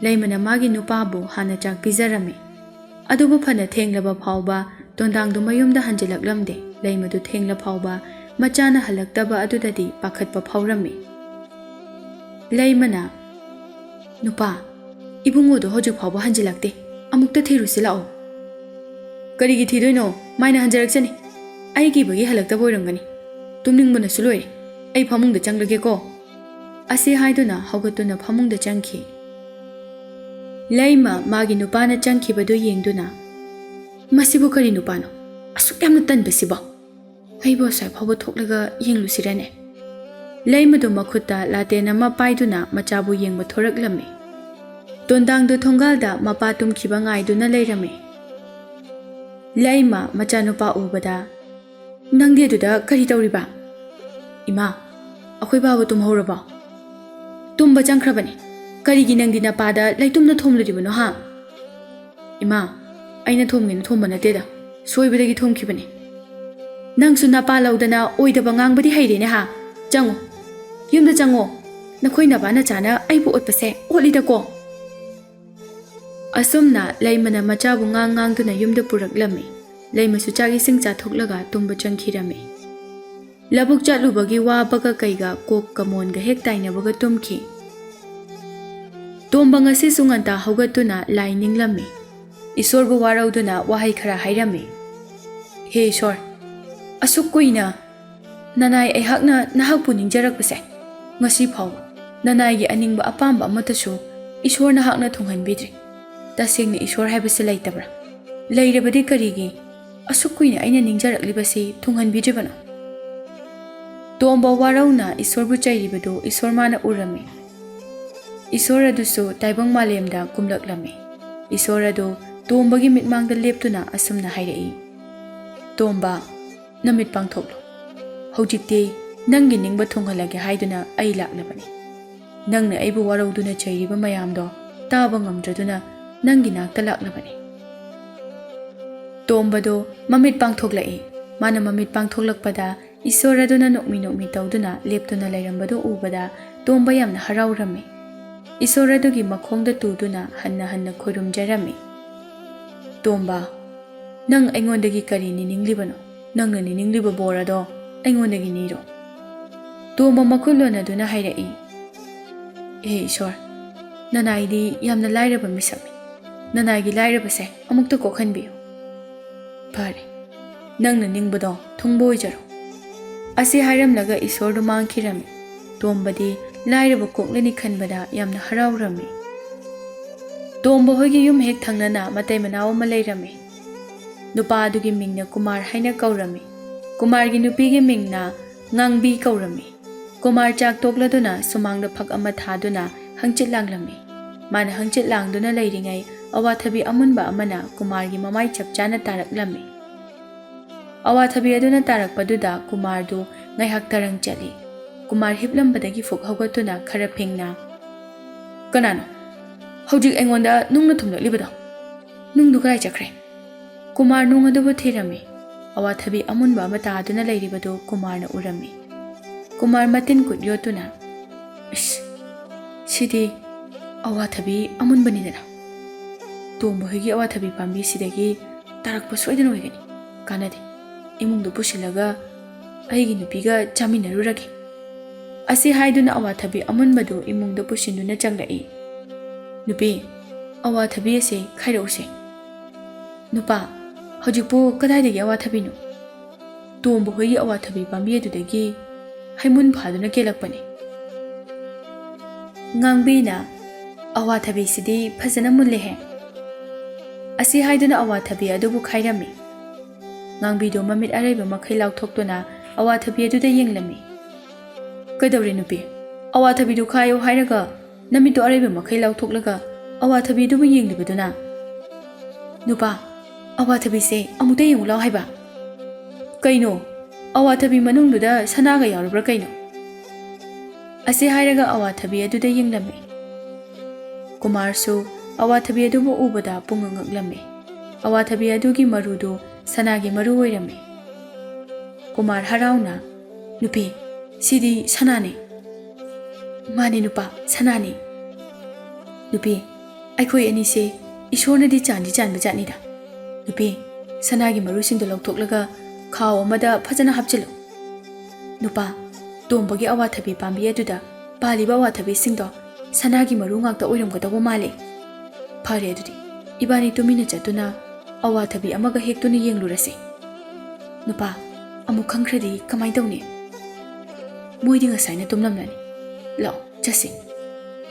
ꯂꯩꯃꯅ ꯃꯥꯒꯤ ꯅꯨꯄꯥꯕꯨ ꯍꯥꯟꯅ ꯆꯥꯛ ꯄꯤꯖꯔꯝꯃꯤ꯫ ꯑꯗꯨꯕꯨ ꯐꯅ ꯊꯦꯡꯂꯕ ꯐꯥꯎꯕ ꯇꯣꯟꯗꯥꯡꯗꯨ ꯃꯌꯨꯝꯗ ꯍꯟꯖꯤꯜꯂꯛꯂꯝꯗꯦ꯫ ꯂꯩꯃꯗꯨ ꯊꯦꯡꯂ ꯐꯥꯎꯕ ꯃꯆꯥꯅ ꯍꯜꯂꯛꯇꯕ ꯑꯗꯨꯗꯗꯤ ꯄꯥꯈꯠꯄ ꯐꯥꯎꯔꯝꯃꯤ꯫ ꯂꯩꯃꯅ, "ꯅꯨꯄꯥ, ꯏꯕꯨꯡꯉꯣꯗꯣ ꯍꯧꯖꯤꯛ ꯐꯥꯎꯕ ꯍꯟꯖꯤꯜꯂꯛꯇꯦ꯫ ꯑꯃꯨꯛꯇ ꯊꯤꯔꯨꯁꯤ ꯂꯥꯛꯑꯣ꯫" "ꯀꯔꯤꯒꯤ ꯊꯤꯗꯣꯏꯅꯣ? ꯃꯥꯏꯅ ꯍꯟꯖꯔꯛꯆꯅꯤ꯫ ꯑꯩ ꯀꯤꯕꯒꯤ ꯍꯜꯂꯛꯇꯕ ꯑꯣꯏꯔꯝꯒꯅꯤ꯫ ꯇꯨꯝꯅꯤꯡꯕꯅꯁꯨ ꯂꯣꯏꯔꯦ꯫ ꯑꯩ ꯐꯃꯨꯡꯗ ꯆꯪꯂꯒꯦꯀꯣ꯫" ꯑꯁꯤ ꯍꯥꯏꯗꯨꯅ ꯍꯧꯒꯠꯇꯨꯅ ꯐꯃꯨꯡꯗ ꯆꯪꯈꯤ꯫ ꯂꯩꯃ ꯃꯥꯒꯤ ꯅꯨꯄꯥꯅ ꯆꯪꯈꯤꯕꯗꯨ ꯌꯦꯡꯗꯨꯅ, "ꯃꯁꯤꯕꯨ ꯀꯔꯤ ꯅꯨꯄꯥꯅꯣ? ꯑꯁꯨꯛ ꯌꯥꯝꯅ ꯇꯟꯕꯁꯤꯕꯣ? ꯑꯩꯕꯨ ꯑꯁ꯭ꯋꯥꯏ ꯐꯥꯎꯕ ꯊꯣꯛꯂꯒ ꯌꯦꯡꯂꯨꯁꯤꯔꯅꯦ?" ꯂꯩꯃꯗꯨ ꯃꯈꯨꯠꯇ ꯂꯥꯇꯦꯟ ꯑꯃ ꯄꯥꯏꯗꯨꯅ ꯃꯆꯥꯕꯨ ꯌꯦꯡꯕ ꯊꯣꯔꯛꯂꯝꯃꯤ꯫ ꯇꯣꯟꯗꯥꯡꯗꯨ ꯊꯣꯡꯒꯥꯜꯗ ꯃꯄꯥ ꯇꯨꯝꯈꯤꯕ ꯉꯥꯏꯗꯨꯅ ꯂꯩꯔꯝꯃꯤ꯫ ꯂꯩꯃ ꯃꯆꯥꯅꯨꯄꯥ ꯎꯕꯗ, "ꯅꯪꯗꯤ ꯑꯗꯨꯗ ꯀꯔꯤ ꯇꯧꯔꯤꯕ?" "ꯏꯃꯥ, ꯑꯩꯈꯣꯏ ꯕꯥꯕꯨ ꯇꯨꯝꯍꯧꯔꯕꯣ?" "ꯇꯨꯝꯕ ꯆꯪꯈ꯭ꯔꯕꯅꯤ꯫ ꯀꯔꯤꯒꯤ ꯅꯪꯗꯤ ꯅꯄꯥꯗ ꯂꯩꯇꯨꯝꯅ ꯊꯣꯝꯂꯨꯔꯤꯕꯅꯣ ꯍꯥ?" "ꯏꯃꯥ, ꯑꯩꯅ ꯊꯣꯝꯒꯦꯅ ꯊꯣꯝꯕ ꯅꯠꯇꯦꯗ, ꯁꯣꯏꯕꯗꯒꯤ ꯊꯣꯝꯈꯤꯕꯅꯤ꯫" "ꯅꯪꯁꯨ ꯅꯄꯥ ꯂꯧꯗꯅ ꯑꯣꯏꯗꯕ ꯉꯥꯡꯕꯗꯤ ꯍꯩꯔꯦꯅꯦ ꯍꯥ? ꯆꯪꯉꯣ, ꯌꯨꯝꯗ ꯆꯪꯉꯣ꯫ ꯅꯈꯣꯏ ꯅꯄꯥ ꯅꯆꯥꯅ ꯑꯩꯕꯨ ꯑꯣꯠꯄꯁꯦ ꯑꯣꯠꯂꯤꯗꯀꯣ꯫" ꯑꯁꯨꯝꯅ ꯂꯩꯃꯅ ꯃꯆꯥꯕꯨ ꯉꯥꯡ ꯉꯥꯡꯗꯨꯅ ꯌꯨꯝꯗ ꯄꯨꯔꯛꯂꯝꯃꯤ꯫ ꯂꯩꯃꯁꯨ ꯆꯥꯛ ꯏꯁꯤꯡ ꯆꯥꯊꯣꯛꯂꯒ ꯇꯨꯝꯕ ꯆꯪꯈꯤꯔꯝꯃꯤ꯫ ꯂꯧꯕꯨꯛ ꯆꯠꯂꯨꯕꯒꯤ ꯋꯥꯕꯒ ꯀꯩꯒ ꯀꯣꯛꯀ ꯃꯣꯟꯒ ꯍꯦꯛ ꯇꯥꯏꯅꯕꯒ ꯇꯨꯝꯈꯤ꯫ ꯇꯣꯝꯕ ꯉꯁꯤꯁꯨ ꯉꯟꯇꯥ ꯍꯧꯒꯠꯇꯨꯅ ꯂꯥꯏ ꯅꯤꯡꯂꯝꯃꯤ꯫ ꯏꯁꯣꯔꯕꯨ ꯋꯥꯔꯧꯗꯨꯅ ꯋꯥꯍꯩ ꯈꯔ ꯍꯥꯏꯔꯝꯃꯤ꯫ "ꯍꯦ ꯏꯁꯣꯔ, ꯑꯁꯨꯛ ꯀꯨꯏꯅ ꯅꯅꯥꯏ ꯑꯩꯍꯥꯛꯅ ꯅꯍꯥꯛꯄꯨ ꯅꯤꯡꯖꯔꯛꯄꯁꯦ, ꯉꯁꯤ ꯐꯥꯎꯕ ꯅꯅꯥꯏꯒꯤ ꯑꯅꯤꯡꯕ ꯑꯄꯥꯝꯕ ꯑꯃꯠꯇꯁꯨ ꯏꯁꯣꯔ ꯅꯍꯥꯛꯅ ꯊꯨꯡꯍꯟꯕꯤꯗ꯭ꯔꯤ꯫ ꯇꯁꯦꯡꯅ ꯏꯁꯣꯔ ꯍꯥꯏꯕꯁꯤ ꯂꯩꯇꯕ꯭ꯔꯥ? ꯂꯩꯔꯕꯗꯤ ꯀꯔꯤꯒꯤ ꯑꯁꯨꯛ ꯀꯨꯏꯅ ꯑꯩꯅ ꯅꯤꯡꯖꯔꯛꯂꯤꯕꯁꯤ ꯊꯨꯡꯍꯟꯕꯤꯗ꯭ꯔꯤꯕꯅꯣ?" ꯇꯣꯝꯕ ꯋꯥꯔꯧꯅ ꯏꯁꯣꯔꯕꯨ ꯆꯩꯔꯤꯕꯗꯨ ꯏꯁꯣꯔ ꯃꯥꯅ ꯎꯔꯝꯃꯤ꯫ ꯏꯁꯣꯔ ꯑꯗꯨꯁꯨ ꯇꯥꯏꯕꯪ ꯃꯥꯂꯦꯝꯗ ꯀꯨꯝꯂꯛꯂꯝꯃꯤ꯫ ꯏꯁꯣꯔ ꯑꯗꯨ ꯇꯣꯝꯕꯒꯤ ꯃꯤꯠꯃꯥꯡꯗ ꯂꯦꯞꯇꯨꯅ ꯑꯁꯨꯝꯅ ꯍꯥꯏꯔꯛꯏ, "ꯇꯣꯝꯕ, ꯅꯃꯤꯠ ꯄꯥꯡꯊꯣꯛꯂꯣ꯫ ꯍꯧꯖꯤꯛꯇꯤ ꯅꯪꯒꯤ ꯅꯤꯡꯕ ꯊꯨꯡꯍꯜꯂꯒꯦ ꯍꯥꯏꯗꯨꯅ ꯑꯩ ꯂꯥꯛꯂꯕꯅꯤ꯫ ꯅꯪꯅ ꯑꯩꯕꯨ ꯋꯥꯔꯧꯗꯨꯅ ꯆꯩꯔꯤꯕ ꯃꯌꯥꯝꯗꯣ ꯇꯥꯕ ꯉꯝꯗ꯭ꯔꯗꯨꯅ ꯅꯪꯒꯤ ꯅꯥꯛꯇ ꯂꯥꯛꯂꯕꯅꯤ꯫" ꯇꯣꯝꯕꯗꯣ ꯃꯃꯤꯠ ꯄꯥꯡꯊꯣꯛꯂꯛꯏ꯫ ꯃꯥꯅ ꯃꯃꯤꯠ ꯄꯥꯡꯊꯣꯛꯂꯛꯄꯗ ꯏꯁꯣꯔ ꯑꯗꯨꯅ ꯅꯣꯛꯃꯤ ꯅꯣꯛꯃꯤ ꯇꯧꯗꯨꯅ ꯂꯦꯞꯇꯨꯅ ꯂꯩꯔꯝꯕꯗꯨ ꯎꯕꯗ ꯇꯣꯝꯕ ꯌꯥꯝꯅ ꯍꯔꯥꯎꯔꯝꯃꯤ꯫ ꯏꯁꯣꯔ ꯑꯗꯨꯒꯤ ꯃꯈꯣꯡꯗ ꯇꯨꯗꯨꯅ ꯍꯟꯅ ꯍꯟꯅ ꯈꯨꯔꯨꯝꯖꯔꯝꯃꯤ꯫ "ꯇꯣꯝꯕ, ꯅꯪ ꯑꯩꯉꯣꯟꯗꯒꯤ ꯀꯔꯤ ꯅꯤꯅꯤꯡꯂꯤꯕꯅꯣ? ꯅꯪꯅ ꯅꯤꯅꯤꯡꯂꯤꯕ ꯕꯣꯔ ꯑꯗꯣ ꯑꯩꯉꯣꯟꯗꯒꯤ ꯅꯤꯔꯣ꯫" ꯇꯣꯝꯕ ꯃꯈꯨꯠ ꯂꯣꯟꯅꯗꯨꯅ ꯍꯥꯏꯔꯛꯏ, "ꯍꯦ ꯏꯁꯣꯔ, "ꯅꯅꯥꯏꯗꯤ ꯌꯥꯝꯅ ꯂꯥꯏꯔꯕ ꯃꯤꯁꯛꯅꯤ꯫ ꯅꯅꯥꯏꯒꯤ ꯂꯥꯏꯔꯕꯁꯦ ꯑꯃꯨꯛꯇ ꯀꯣꯛꯍꯟꯕꯤꯌꯨ꯫" "ꯐꯔꯦ, ꯅꯪꯅ ꯅꯤꯡꯕꯗꯣ ꯊꯨꯡꯕ ꯑꯣꯏꯖꯔꯣ꯫" ꯑꯁꯤ ꯍꯥꯏꯔꯝꯂꯒ ꯏꯁꯣꯔꯗꯨ ꯃꯥꯡꯈꯤꯔꯝꯃꯤ꯫ ꯇꯣꯝꯕꯗꯤ ꯂꯥꯏꯔꯕ ꯀꯣꯛꯂꯅꯤ ꯈꯟꯕꯗ ꯌꯥꯝꯅ ꯍꯔꯥꯎꯔꯝꯃꯤ꯫ ꯇꯣꯝꯕ ꯍꯣꯏꯒꯤ ꯌꯨꯝ ꯍꯦꯛ ꯊꯪꯅꯅ ꯃꯇꯩ ꯃꯅꯥꯎ ꯑꯃ ꯂꯩꯔꯝꯃꯤ꯫ ꯅꯨꯄꯥ ꯑꯗꯨꯒꯤ ꯃꯤꯡꯅ ꯀꯨꯃꯥꯔ ꯍꯥꯏꯅ ꯀꯧꯔꯝꯃꯤ꯫ ꯀꯨꯃꯥꯔꯒꯤ ꯅꯨꯄꯤꯒꯤ ꯃꯤꯡꯅ ꯉꯥꯡꯕꯤ ꯀꯧꯔꯝꯃꯤ꯫ ꯀꯨꯃꯥꯔ ꯆꯥꯛ ꯇꯣꯛꯂꯗꯨꯅ ꯁꯨꯃꯥꯡꯗ ꯐꯛ ꯑꯃ ꯊꯥꯗꯨꯅ ꯍꯪꯆꯤꯠ ꯂꯥꯡꯂꯝꯃꯤ꯫ ꯃꯥꯅ ꯍꯪꯆꯤꯠ ꯂꯥꯡꯗꯨꯅ ꯂꯩꯔꯤꯉꯩ ꯑꯋꯥꯊꯕꯤ ꯑꯃꯨꯟꯕ ꯑꯃꯅ ꯀꯨꯃꯥꯔꯒꯤ ꯃꯃꯥꯏ ꯆꯞ ꯆꯥꯅ ꯇꯥꯔꯛꯂꯝꯃꯤ꯫ ꯑꯋꯥꯊꯕꯤ ꯑꯗꯨꯅ ꯇꯥꯔꯛꯄꯗꯨꯗ ꯀꯨꯃꯥꯔꯗꯨ ꯉꯥꯏꯍꯥꯛ ꯇꯔꯪ ꯆꯠꯂꯤ꯫ ꯀꯨꯃꯥꯔ ꯍꯤꯞꯂꯝꯕꯗꯒꯤ ꯐꯨꯛ ꯍꯧꯒꯠꯇꯨꯅ ꯈꯔ ꯐꯤꯡꯅ, "ꯀꯅꯥꯅꯣ ꯍꯧꯖꯤꯛ ꯑꯩꯉꯣꯟꯗ ꯅꯨꯡꯅ ꯊꯨꯝꯂꯛꯂꯤꯕꯗꯣ? ꯅꯨꯡꯗꯨ ꯀꯗꯥꯏ ꯆꯠꯈ꯭ꯔꯦ?" ꯀꯨꯃꯥꯔ ꯅꯨꯡ ꯑꯗꯨꯕꯨ ꯊꯤꯔꯝꯃꯤ꯫ ꯑꯋꯥꯊꯕꯤ ꯑꯃꯨꯟꯕ ꯑꯃ ꯇꯥꯗꯨꯅ ꯂꯩꯔꯤꯕꯗꯨ ꯀꯨꯃꯥꯔꯅ ꯎꯔꯝꯃꯤ꯫ ꯀꯨꯃꯥꯔ ꯃꯇꯤꯟ ꯀꯨꯠ ꯌꯣꯠꯇꯨꯅ, "ꯏꯁ, ꯁꯤꯗꯤ ꯑꯋꯥꯊꯕꯤ ꯑꯃꯨꯟꯕꯅꯤꯗꯅ꯫ ꯇꯣꯝꯕ ꯍꯣꯏꯒꯤ ꯑꯋꯥꯊꯕꯤ ꯄꯥꯝꯕꯤꯁꯤꯗꯒꯤ ꯇꯥꯔꯛꯄ ꯁꯣꯏꯗꯅ ꯑꯣꯏꯒꯅꯤ꯫ ꯀꯥꯟꯅꯗꯦ, ꯏꯃꯨꯡꯗ ꯄꯨꯁꯤꯜꯂꯒ ꯑꯩꯒꯤ ꯅꯨꯄꯤꯒ ꯆꯥꯃꯤꯟꯅꯔꯨꯔꯒꯦ꯫" ꯑꯁꯤ ꯍꯥꯏꯗꯨꯅ ꯑꯋꯥꯊꯕꯤ ꯑꯃꯨꯟꯕꯗꯨ ꯏꯃꯨꯡꯗ ꯄꯨꯁꯤꯟꯗꯨꯅ ꯆꯪꯂꯛꯏ꯫ "ꯅꯨꯄꯤ, ꯑꯋꯥꯊꯕꯤ ꯑꯁꯤ ꯈꯥꯏꯔꯛꯎꯁꯦ꯫" "ꯅꯨꯄꯥ, ꯍꯧꯖꯤꯛꯄꯨ ꯀꯗꯥꯏꯗꯒꯤ ꯑꯋꯥꯊꯕꯤꯅꯣ?" "ꯇꯣꯝꯕ ꯍꯣꯏꯒꯤ ꯑꯋꯥꯊꯕꯤ ꯄꯥꯝꯕꯤ ꯑꯗꯨꯗꯒꯤ ꯍꯩꯃꯨꯟ ꯐꯥꯗꯨꯅ ꯀꯦꯜꯂꯛꯄꯅꯤ꯫" ꯉꯥꯡꯕꯤꯅ, "ꯑꯋꯥꯊꯕꯤꯁꯤꯗꯤ ꯐꯖꯅ ꯃꯨꯜꯂꯦꯍꯦ꯫" ꯑꯁꯤ ꯍꯥꯏꯗꯨꯅ ꯑꯋꯥꯊꯕꯤ ꯑꯗꯨꯕꯨ ꯈꯥꯏꯔꯝꯃꯤ꯫ ꯉꯥꯡꯕꯤꯗꯨ ꯃꯃꯤꯠ ꯑꯔꯩꯕ ꯃꯈꯩ ꯂꯥꯎꯊꯣꯛꯇꯨꯅ ꯑꯋꯥꯊꯕꯤ ꯑꯗꯨꯗ ꯌꯦꯡꯂꯝꯃꯤ꯫ "ꯀꯩꯗꯧꯔꯦ ꯅꯨꯄꯤ? ꯑꯋꯥꯊꯕꯤꯗꯨ ꯈꯥꯏꯌꯨ ꯍꯥꯏꯔꯒ ꯅꯃꯤꯠꯇꯨ ꯑꯔꯩꯕ ꯃꯈꯩ ꯂꯥꯎꯊꯣꯛꯂꯒ ꯑꯋꯥꯊꯕꯤꯗꯨꯕꯨ ꯌꯦꯡꯂꯤꯕꯗꯨꯅ?" "ꯅꯨꯄꯥ, ꯑꯋꯥꯊꯕꯤꯁꯦ ꯑꯃꯨꯛꯇ ꯌꯦꯡꯉꯨ ꯂꯥꯎ ꯍꯥꯏꯕ꯫" "ꯀꯩꯅꯣ? ꯑꯋꯥꯊꯕꯤ ꯃꯅꯨꯡꯗꯨꯗ ꯁꯅꯥꯒ ꯌꯥꯎꯔꯕ꯭ꯔꯥ ꯀꯩꯅꯣ?" ꯑꯁꯤ ꯍꯥꯏꯔꯒ ꯑꯋꯥꯊꯕꯤ ꯑꯗꯨꯗ ꯌꯦꯡꯂꯝꯃꯤ꯫ ꯀꯨꯃꯥꯔꯁꯨ ꯑꯋꯥꯊꯕꯤ ꯑꯗꯨꯕꯨ ꯎꯕꯗ ꯄꯨꯡꯉꯛ ꯉꯛꯂꯝꯃꯤ꯫ ꯑꯋꯥꯊꯕꯤ ꯑꯗꯨꯒꯤ ꯃꯔꯨꯗꯨ ꯁꯅꯥꯒꯤ ꯃꯔꯨ ꯑꯣꯏꯔꯝꯃꯤ꯫ ꯀꯨꯃꯥꯔ ꯍꯔꯥꯎꯅ, "ꯅꯨꯄꯤ, ꯁꯤꯗꯤ ꯁꯅꯥꯅꯤ꯫" "ꯃꯥꯅꯤ ꯅꯨꯄꯥ, ꯁꯅꯥꯅꯤ꯫" "ꯅꯨꯄꯤ, ꯑꯩꯈꯣꯏ ꯑꯅꯤꯁꯦ ꯏꯁꯣꯔꯅꯗꯤ ꯆꯥꯟꯗꯤ ꯆꯥꯟꯕ ꯖꯥꯠꯅꯤꯗ꯫ ꯅꯨꯄꯤ, ꯁꯅꯥꯒꯤ ꯃꯔꯨꯁꯤꯡꯗꯣ ꯂꯧꯊꯣꯛꯂꯒ ꯈꯥꯎ ꯑꯃꯗ ꯐꯖꯅ ꯍꯥꯞꯆꯤꯜꯂꯨ꯫ ꯅꯨꯄꯥ, ꯇꯣꯝꯕꯒꯤ ꯑꯋꯥꯊꯕꯤ ꯄꯥꯝꯕꯤ ꯑꯗꯨꯗ ꯄꯥꯜꯂꯤꯕ ꯑꯋꯥꯊꯕꯤꯁꯤꯡꯗꯣ ꯁꯅꯥꯒꯤ ꯃꯔꯨ ꯉꯥꯛꯇ ꯑꯣꯏꯔꯝꯒꯗꯧꯕ ꯃꯥꯜꯂꯦ꯫ ꯐꯔꯦ ꯑꯗꯨꯗꯤ, ꯏꯕꯥꯅꯤ ꯇꯨꯃꯤꯟꯅ ꯆꯠꯇꯨꯅ ꯑꯋꯥꯊꯕꯤ ꯑꯃꯒ ꯍꯦꯛꯇꯨꯅ ꯌꯦꯡꯂꯨꯔꯁꯦ꯫ ꯅꯨꯄꯥ, ꯑꯃꯨꯛ ꯈꯪꯈ꯭ꯔꯗꯤ ꯀꯃꯥꯏ ꯇꯧꯅꯤ? ꯃꯣꯏꯗꯤ ꯉꯁꯥꯏꯅ ꯇꯨꯝꯂꯝꯂꯅꯤ꯫ ꯂꯥꯛꯑꯣ, ꯆꯠꯁꯤ꯫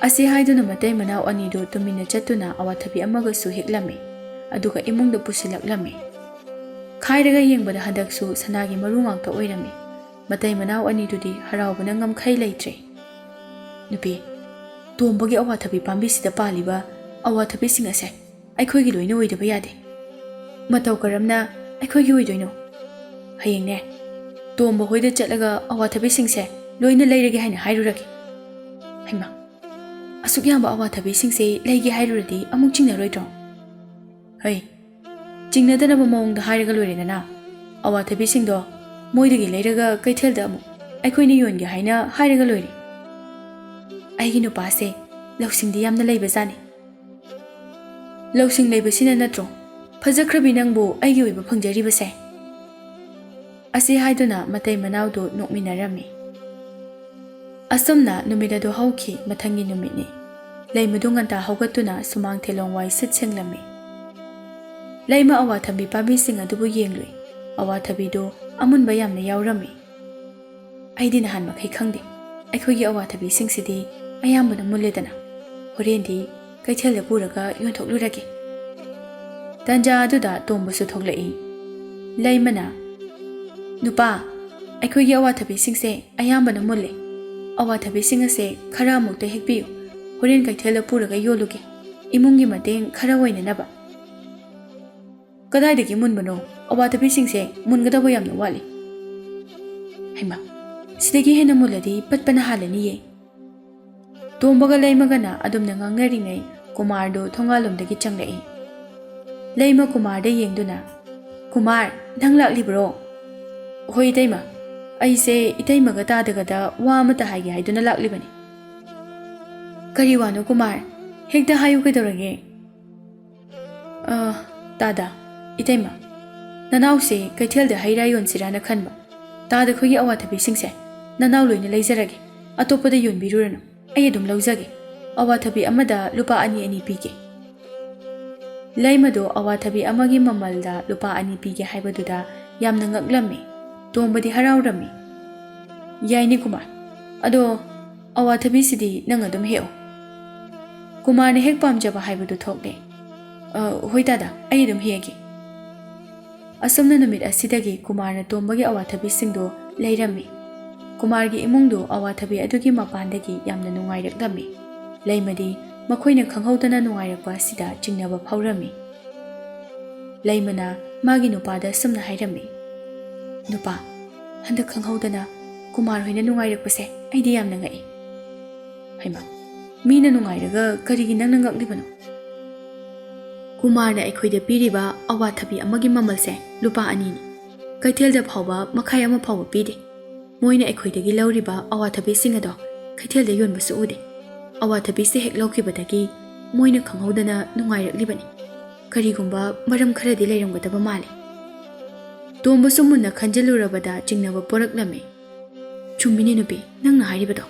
ꯑꯁꯤ ꯍꯥꯏꯗꯨꯅ ꯃꯇꯩ ꯃꯅꯥꯎ ꯑꯅꯤꯗꯨ ꯇꯨꯃꯤꯟꯅ ꯆꯠꯇꯨꯅ ꯑꯋꯥꯊꯕꯤ ꯑꯃꯒꯁꯨ ꯍꯦꯛꯂꯝꯃꯤ꯫ ꯑꯗꯨꯒ ꯏꯃꯨꯡꯗ ꯄꯨꯁꯤꯜꯂꯛꯂꯝꯃꯤ꯫ ꯈꯥꯏꯔꯒ ꯌꯦꯡꯕꯗ ꯍꯟꯗꯛꯁꯨ ꯁꯅꯥꯒꯤ ꯃꯔꯨ ꯉꯥꯛꯇ ꯑꯣꯏꯔꯝꯃꯤ꯫ ꯃꯇꯩ ꯃꯅꯥꯎ ꯑꯅꯤꯗꯨꯗꯤ ꯍꯔꯥꯎꯕꯅ ꯉꯝꯈꯩ ꯂꯩꯇ꯭ꯔꯦ꯫ ꯅꯨꯄꯤ, ꯇꯣꯝꯕꯒꯤ ꯑꯋꯥꯊꯕꯤ ꯄꯥꯝꯕꯤꯁꯤꯗ ꯄꯥꯜꯂꯤꯕ ꯑꯋꯥꯊꯕꯤꯁꯤꯡ ꯑꯁꯦ ꯑꯩꯈꯣꯏꯒꯤ ꯂꯣꯏꯅ ꯑꯣꯏꯗꯕ ꯌꯥꯗꯦ꯫ ꯃꯇꯧ ꯀꯔꯝꯅ ꯑꯩꯈꯣꯏꯒꯤ ꯑꯣꯏꯗꯣꯏꯅꯣ? ꯍꯌꯦꯡꯅꯦ, ꯇꯣꯝꯕ ꯍꯣꯏꯗ ꯆꯠꯂꯒ ꯑꯋꯥꯊꯕꯤꯁꯤꯡꯁꯦ ꯂꯣꯏꯅ ꯂꯩꯔꯒꯦ ꯍꯥꯏꯅ ꯍꯥꯏꯔꯨꯔꯒꯦ꯫ ꯍꯩꯃꯥ, ꯑꯁꯨꯛ ꯌꯥꯝꯕ ꯑꯋꯥꯊꯕꯤꯁꯤꯡꯁꯦ ꯂꯩꯒꯦ ꯍꯥꯏꯔꯨꯔꯗꯤ ꯑꯃꯨꯛ ꯆꯤꯡꯅꯔꯣꯏꯗ꯭ꯔꯣ? ꯍꯩ, ꯆꯤꯡꯅꯗꯅꯕ ꯃꯑꯣꯡꯗ ꯍꯥꯏꯔꯒ ꯂꯣꯏꯔꯦꯗꯅ꯫ ꯑꯋꯥꯊꯕꯤꯁꯤꯡꯗꯣ ꯃꯣꯏꯗꯒꯤ ꯂꯩꯔꯒ ꯀꯩꯊꯦꯜꯗ ꯑꯃꯨꯛ ꯑꯩꯈꯣꯏꯅ ꯌꯣꯟꯒꯦ ꯍꯥꯏꯅ ꯍꯥꯏꯔꯒ ꯂꯣꯏꯔꯦ꯫ ꯑꯩꯒꯤ ꯅꯨꯄꯥꯁꯦ ꯂꯧꯁꯤꯡꯗꯤ ꯌꯥꯝꯅ ꯂꯩꯕꯖꯥꯠꯅꯤ꯫ ꯂꯧꯁꯤꯡ ꯂꯩꯕꯁꯤꯅ ꯅꯠꯇ꯭ꯔꯣ ꯐꯖꯈ꯭ꯔꯕꯤ ꯅꯪꯕꯨ ꯑꯩꯒꯤ ꯑꯣꯏꯕ ꯐꯪꯖꯔꯤꯕꯁꯦ? ꯑꯁꯤ ꯍꯥꯏꯗꯨꯅ ꯃꯇꯩ ꯃꯅꯥꯎꯗꯨ ꯅꯣꯛꯃꯤꯟꯅꯔꯝꯃꯤ꯫ ꯑꯁꯨꯝꯅ ꯅꯨꯃꯤꯠ ꯑꯗꯨ ꯍꯧꯈꯤ꯫ ꯃꯊꯪꯒꯤ ꯅꯨꯃꯤꯠꯅꯤ꯫ ꯂꯩꯃꯗꯨ ꯉꯟꯇꯥ ꯍꯧꯒꯠꯇꯨꯅ ꯁꯨꯃꯥꯡ ꯊꯦꯂꯣꯡ ꯋꯥꯏ ꯁꯤꯠ ꯁꯦꯡꯂꯝꯃꯤ꯫ ꯂꯩꯃ ꯑꯋꯥꯊꯕꯤ ꯄꯥꯝꯕꯤꯁꯤꯡ ꯑꯗꯨꯕꯨ ꯌꯦꯡꯂꯨꯏ꯫ ꯑꯋꯥꯊꯕꯤꯗꯨ ꯑꯃꯨꯟꯕ ꯌꯥꯝꯅ ꯌꯥꯎꯔꯝꯃꯤ꯫ ꯑꯩꯗꯤ ꯅꯍꯥꯟ ꯃꯈꯩ ꯈꯪꯗꯦ꯫ ꯑꯩꯈꯣꯏꯒꯤ ꯑꯋꯥꯊꯕꯤꯁꯤꯡꯁꯤꯗꯤ ꯑꯌꯥꯝꯕꯅ ꯃꯨꯜꯂꯦꯗꯅ꯫ ꯍꯣꯔꯦꯟꯗꯤ ꯀꯩꯊꯦꯜꯗ ꯄꯨꯔꯒ ꯌꯣꯟꯊꯣꯛꯂꯨꯔꯒꯦ꯫ ꯇꯟꯖꯥ ꯑꯗꯨꯗ ꯇꯣꯝꯕꯁꯨ ꯊꯣꯛꯂꯛꯏ꯫ ꯂꯩꯃꯅ, "ꯅꯨꯄꯥ, ꯑꯩꯈꯣꯏꯒꯤ ꯑꯋꯥꯊꯕꯤꯁꯤꯡꯁꯦ ꯑꯌꯥꯝꯕꯅ ꯃꯨꯜꯂꯦ꯫ ꯑꯋꯥꯊꯕꯤꯁꯤꯡ ꯑꯁꯦ ꯈꯔ ꯑꯃꯨꯛꯇ ꯍꯦꯛꯄꯤꯌꯨ꯫ ꯍꯣꯔꯦꯟ ꯀꯩꯊꯦꯜꯗ ꯄꯨꯔꯒ ꯌꯣꯜꯂꯨꯒꯦ꯫ ꯏꯃꯨꯡꯒꯤ ꯃꯇꯦꯡ ꯈꯔ ꯑꯣꯏꯅꯅꯕ꯫" "ꯀꯗꯥꯏꯗꯒꯤ ꯃꯨꯟꯕꯅꯣ? ꯑꯋꯥꯊꯕꯤꯁꯤꯡꯁꯦ ꯃꯨꯟꯒꯗꯕ ꯌꯥꯝꯅ ꯋꯥꯠꯂꯤ꯫" "ꯍꯩꯃꯥ, ꯁꯤꯗꯒꯤ ꯍꯦꯟꯅ ꯃꯨꯜꯂꯗꯤ ꯄꯠꯄꯅ ꯍꯥꯜꯂꯅꯤꯌꯦ꯫" ꯇꯣꯝꯕꯒ ꯂꯩꯃꯒꯅ ꯑꯗꯨꯝꯅ ꯉꯥꯡꯅꯔꯤꯉꯩ ꯀꯨꯃꯥꯔꯗꯨ ꯊꯣꯡꯒꯥꯜꯂꯣꯝꯗꯒꯤ ꯆꯪꯂꯛꯏ꯫ ꯂꯩꯃ ꯀꯨꯃꯥꯔꯗ ꯌꯦꯡꯗꯨꯅ, "ꯀꯨꯃꯥꯔ, ꯅꯪ ꯂꯥꯛꯂꯤꯕ꯭ꯔꯣ?" "ꯍꯣꯏ ꯏꯇꯩꯃ, ꯑꯩꯁꯦ ꯏꯇꯩꯃꯒ ꯇꯥꯗꯒꯗ ꯋꯥ ꯑꯃꯇ ꯍꯥꯏꯒꯦ ꯍꯥꯏꯗꯨꯅ ꯂꯥꯛꯂꯤꯕꯅꯤ꯫" "ꯀꯔꯤ ꯋꯥꯅꯣ ꯀꯨꯃꯥꯔ? ꯍꯦꯛꯇ ꯍꯥꯏꯌꯨ ꯀꯩꯗꯧꯔꯒꯦ?" "ꯑ, ꯇꯥꯗ, ꯏꯇꯩꯃ, ꯅꯅꯥꯎꯁꯦ ꯀꯩꯊꯦꯜꯗ ꯍꯩ ꯔꯥ ꯌꯣꯟꯁꯤꯔꯥꯅ ꯈꯟꯕ꯫ ꯇꯥꯗ ꯈꯣꯏꯒꯤ ꯑꯋꯥꯊꯕꯤꯁꯤꯡꯁꯦ ꯅꯅꯥꯎ ꯂꯣꯏꯅ ꯂꯩꯖꯔꯒꯦ꯫ ꯑꯇꯣꯞꯄꯗ ꯌꯣꯟꯕꯤꯔꯨꯔꯅꯨ, ꯑꯩ ꯑꯗꯨꯝ ꯂꯧꯖꯒꯦ꯫ ꯑꯋꯥꯊꯕꯤ ꯑꯃꯗ ꯂꯨꯄꯥ ꯑꯅꯤ ꯑꯅꯤ ꯄꯤꯒꯦ꯫ ꯂꯩꯃꯗꯣ ꯑꯋꯥꯊꯕꯤ ꯑꯃꯒꯤ ꯃꯃꯜꯗ ꯂꯨꯄꯥ ꯑꯅꯤ ꯄꯤꯒꯦ ꯍꯥꯏꯕꯗꯨꯗ ꯌꯥꯝꯅ ꯉꯛꯂꯝꯃꯤ꯫ ꯇꯣꯝꯕꯗꯤ ꯍꯔꯥꯎꯔꯝꯃꯤ꯫ "ꯌꯥꯏꯅꯦ ꯀꯨꯃꯥꯔ, ꯑꯗꯣ ꯑꯋꯥꯊꯕꯤꯁꯤꯗꯤ ꯅꯪ ꯑꯗꯨꯝ ꯍꯦꯛꯑꯣ꯫ ꯀꯨꯃꯥꯔꯅ ꯍꯦꯛ ꯄꯥꯝꯖꯕ ꯍꯥꯏꯕꯗꯨ ꯊꯣꯛꯂꯦ꯫ ꯑ, ꯍꯣꯏ ꯗꯥꯗꯥ, ꯑꯩ ꯑꯗꯨꯝ ꯍꯦꯛꯑꯒꯦ"꯫ ꯑꯁꯨꯝꯅ ꯅꯨꯃꯤꯠ ꯑꯁꯤꯗꯒꯤ ꯀꯨꯃꯥꯔꯅ ꯇꯣꯝꯕꯒꯤ ꯑꯋꯥꯊꯕꯤꯁꯤꯡꯗꯨ ꯂꯩꯔꯝꯃꯤ꯫ ꯀꯨꯃꯥꯔꯒꯤ ꯏꯃꯨꯡꯗꯨ ꯑꯋꯥꯊꯕꯤ ꯑꯗꯨꯒꯤ ꯃꯄꯥꯟꯗꯒꯤ ꯌꯥꯝꯅ ꯅꯨꯡꯉꯥꯏꯔꯛꯂꯝꯃꯤ꯫ ꯂꯩꯃꯗꯤ ꯃꯈꯣꯏꯅ ꯈꯪꯍꯧꯗꯅ ꯅꯨꯡꯉꯥꯏꯔꯛꯄ ꯑꯁꯤꯗ ꯆꯤꯡꯅꯕ ꯐꯥꯎꯔꯝꯃꯤ꯫ ꯂꯩꯃꯅ ꯃꯥꯒꯤ ꯅꯨꯄꯥꯗ ꯑꯁꯨꯝꯅ ꯍꯥꯏꯔꯝꯃꯤ, "ꯅꯨꯄꯥ, ꯍꯟꯗꯛ ꯈꯪꯍꯧꯗꯅ ꯀꯨꯃꯥꯔ ꯍꯣꯏꯅ ꯅꯨꯡꯉꯥꯏꯔꯛꯄꯁꯦ ꯑꯩꯗꯤ ꯌꯥꯝꯅ ꯉꯛꯏ"꯫ "ꯍꯩꯃꯥ, ꯃꯤꯅ ꯅꯨꯡꯉꯥꯏꯔꯒ ꯀꯔꯤꯒꯤ ꯅꯪꯅ ꯉꯛꯂꯤꯕꯅꯣ?" "ꯀꯨꯃꯥꯔꯅ ꯑꯩꯈꯣꯏꯗ ꯄꯤꯔꯤꯕ ꯑꯋꯥꯊꯕꯤ ꯑꯃꯒꯤ ꯃꯃꯜꯁꯦ ꯂꯨꯄꯥ ꯑꯅꯤꯅꯤ꯫ ꯀꯩꯊꯦꯜꯗ ꯐꯥꯎꯕ ꯃꯈꯥꯏ ꯑꯃ ꯐꯥꯎꯕ ꯄꯤꯗꯦ꯫ ꯃꯣꯏꯅ ꯑꯩꯈꯣꯏꯗꯒꯤ ꯂꯧꯔꯤꯕ ꯑꯋꯥꯊꯕꯤꯁꯤꯡ ꯑꯗꯣ ꯀꯩꯊꯦꯜꯗ ꯌꯣꯟꯕꯁꯨ ꯎꯗꯦ꯫ ꯑꯋꯥꯊꯕꯤꯁꯦ ꯍꯦꯛ ꯂꯧꯈꯤꯕꯗꯒꯤ ꯃꯣꯏꯅ ꯈꯪꯍꯧꯗꯅ ꯅꯨꯡꯉꯥꯏꯔꯛꯂꯤꯕꯅꯤ꯫ ꯀꯔꯤꯒꯨꯝꯕ ꯃꯔꯝ ꯈꯔꯗꯤ ꯂꯩꯔꯝꯒꯗꯕ ꯃꯥꯜꯂꯤ"꯫ ꯇꯣꯝꯕꯁꯨ ꯃꯨꯟꯅ ꯈꯟꯖꯤꯜꯂꯨꯔꯕꯗ ꯆꯤꯡꯅꯕ ꯄꯣꯔꯛꯂꯝꯃꯤ꯫ "ꯆꯨꯝꯃꯤꯅꯦ ꯅꯨꯄꯤ, ꯅꯪꯅ ꯍꯥꯏꯔꯤꯕꯗꯣ꯫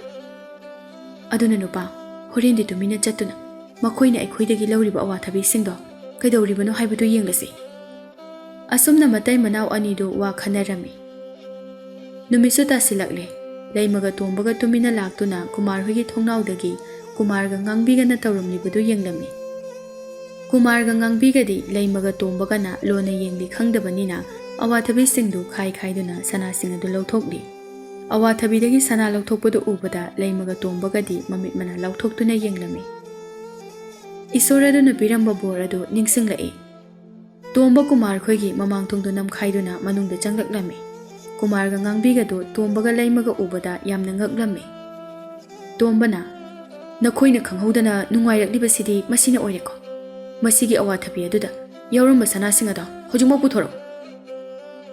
ꯑꯗꯨꯅ ꯅꯨꯄꯥ, ꯍꯣꯔꯦꯟꯗꯤ ꯇꯨꯃꯤꯟꯅ ꯆꯠꯇꯨꯅ ꯃꯈꯣꯏꯅ ꯑꯩꯈꯣꯏꯗꯒꯤ ꯂꯧꯔꯤꯕ ꯑꯋꯥꯊꯕꯤꯁꯤꯡꯗꯣ ꯀꯩꯗꯧꯔꯤꯕꯅꯣ ꯍꯥꯏꯕꯗꯨ ꯌꯦꯡꯂꯁꯤ"꯫ ꯑꯁꯨꯝꯅ ꯃꯇꯩ ꯃꯅꯥꯎ ꯑꯅꯤꯗꯨ ꯋꯥ ꯈꯟꯅꯔꯝꯃꯤ꯫ ꯅꯨꯃꯤꯠꯁꯨ ꯇꯥꯁꯤꯜꯂꯛꯂꯦ꯫ ꯂꯩꯃꯒ ꯇꯣꯝꯕꯒ ꯇꯨꯃꯤꯟꯅ ꯂꯥꯛꯇꯨꯅ ꯀꯨꯃꯥꯔ ꯍꯣꯏꯒꯤ ꯊꯣꯡꯅꯥꯎꯗꯒꯤ ꯀꯨꯃꯥꯔꯒ ꯉꯥꯡꯕꯤꯒꯅ ꯇꯧꯔꯝꯂꯤꯕꯗꯨ ꯌꯦꯡꯂꯝꯃꯤ꯫ ꯀꯨꯃꯥꯔꯒ ꯉꯥꯡꯕꯤꯒꯗꯤ ꯂꯩꯃꯒ ꯇꯣꯝꯕꯒꯅ ꯂꯣꯟꯅ ꯌꯦꯡꯂꯤ ꯈꯪꯗꯕꯅꯤꯅ ꯑꯋꯥꯊꯕꯤꯁꯤꯡꯗꯨ ꯈꯥꯏ ꯈꯥꯏꯗꯨꯅ ꯁꯅꯥꯁꯤꯡ ꯑꯗꯨ ꯂꯧꯊꯣꯛꯂꯤ꯫ ꯑꯋꯥꯊꯕꯤꯗꯒꯤ ꯁꯅꯥ ꯂꯧꯊꯣꯛꯄꯗꯨ ꯎꯕꯗ ꯂꯩꯃꯒ ꯇꯣꯝꯕꯒꯗꯤ ꯃꯃꯤꯠ ꯃꯅꯥ ꯂꯥꯎꯊꯣꯛꯇꯨꯅ ꯌꯦꯡꯂꯝꯃꯤ꯫ ꯏꯁꯣꯔ ꯑꯗꯨꯅ ꯄꯤꯔꯝꯕ ꯕꯣꯔ ꯑꯗꯨ ꯅꯤꯡꯁꯤꯡꯂꯛꯏ꯫ ꯇꯣꯝꯕ ꯀꯨꯃꯥꯔ ꯈꯣꯏꯒꯤ ꯃꯃꯥꯡ ꯊꯣꯡꯗꯨ ꯅꯝꯈꯥꯏꯗꯨꯅ ꯃꯅꯨꯡꯗ ꯆꯪꯂꯛꯂꯝꯃꯤ꯫ ꯀꯨꯃꯥꯔꯒ ꯉꯥꯡꯕꯤꯒꯗꯨ ꯇꯣꯝꯕꯒ ꯂꯩꯃꯒ ꯎꯕꯗ ꯌꯥꯝꯅ ꯉꯛꯂꯝꯃꯤ꯫ ꯇꯣꯝꯕꯅ, "ꯅꯈꯣꯏꯅ ꯈꯪꯍꯧꯗꯅ ꯅꯨꯡꯉꯥꯏꯔꯛꯂꯤꯕꯁꯤꯗꯤ ꯃꯁꯤꯅ ꯑꯣꯏꯔꯦꯀꯣ꯫ ꯃꯁꯤꯒꯤ ꯑꯋꯥꯊꯕꯤ ꯑꯗꯨꯗ ꯌꯥꯎꯔꯝꯕ ꯁꯅꯥꯁꯤꯡ ꯑꯗꯣ ꯍꯧꯖꯤꯛꯃꯛ ꯄꯨꯊꯣꯔꯛꯎ"꯫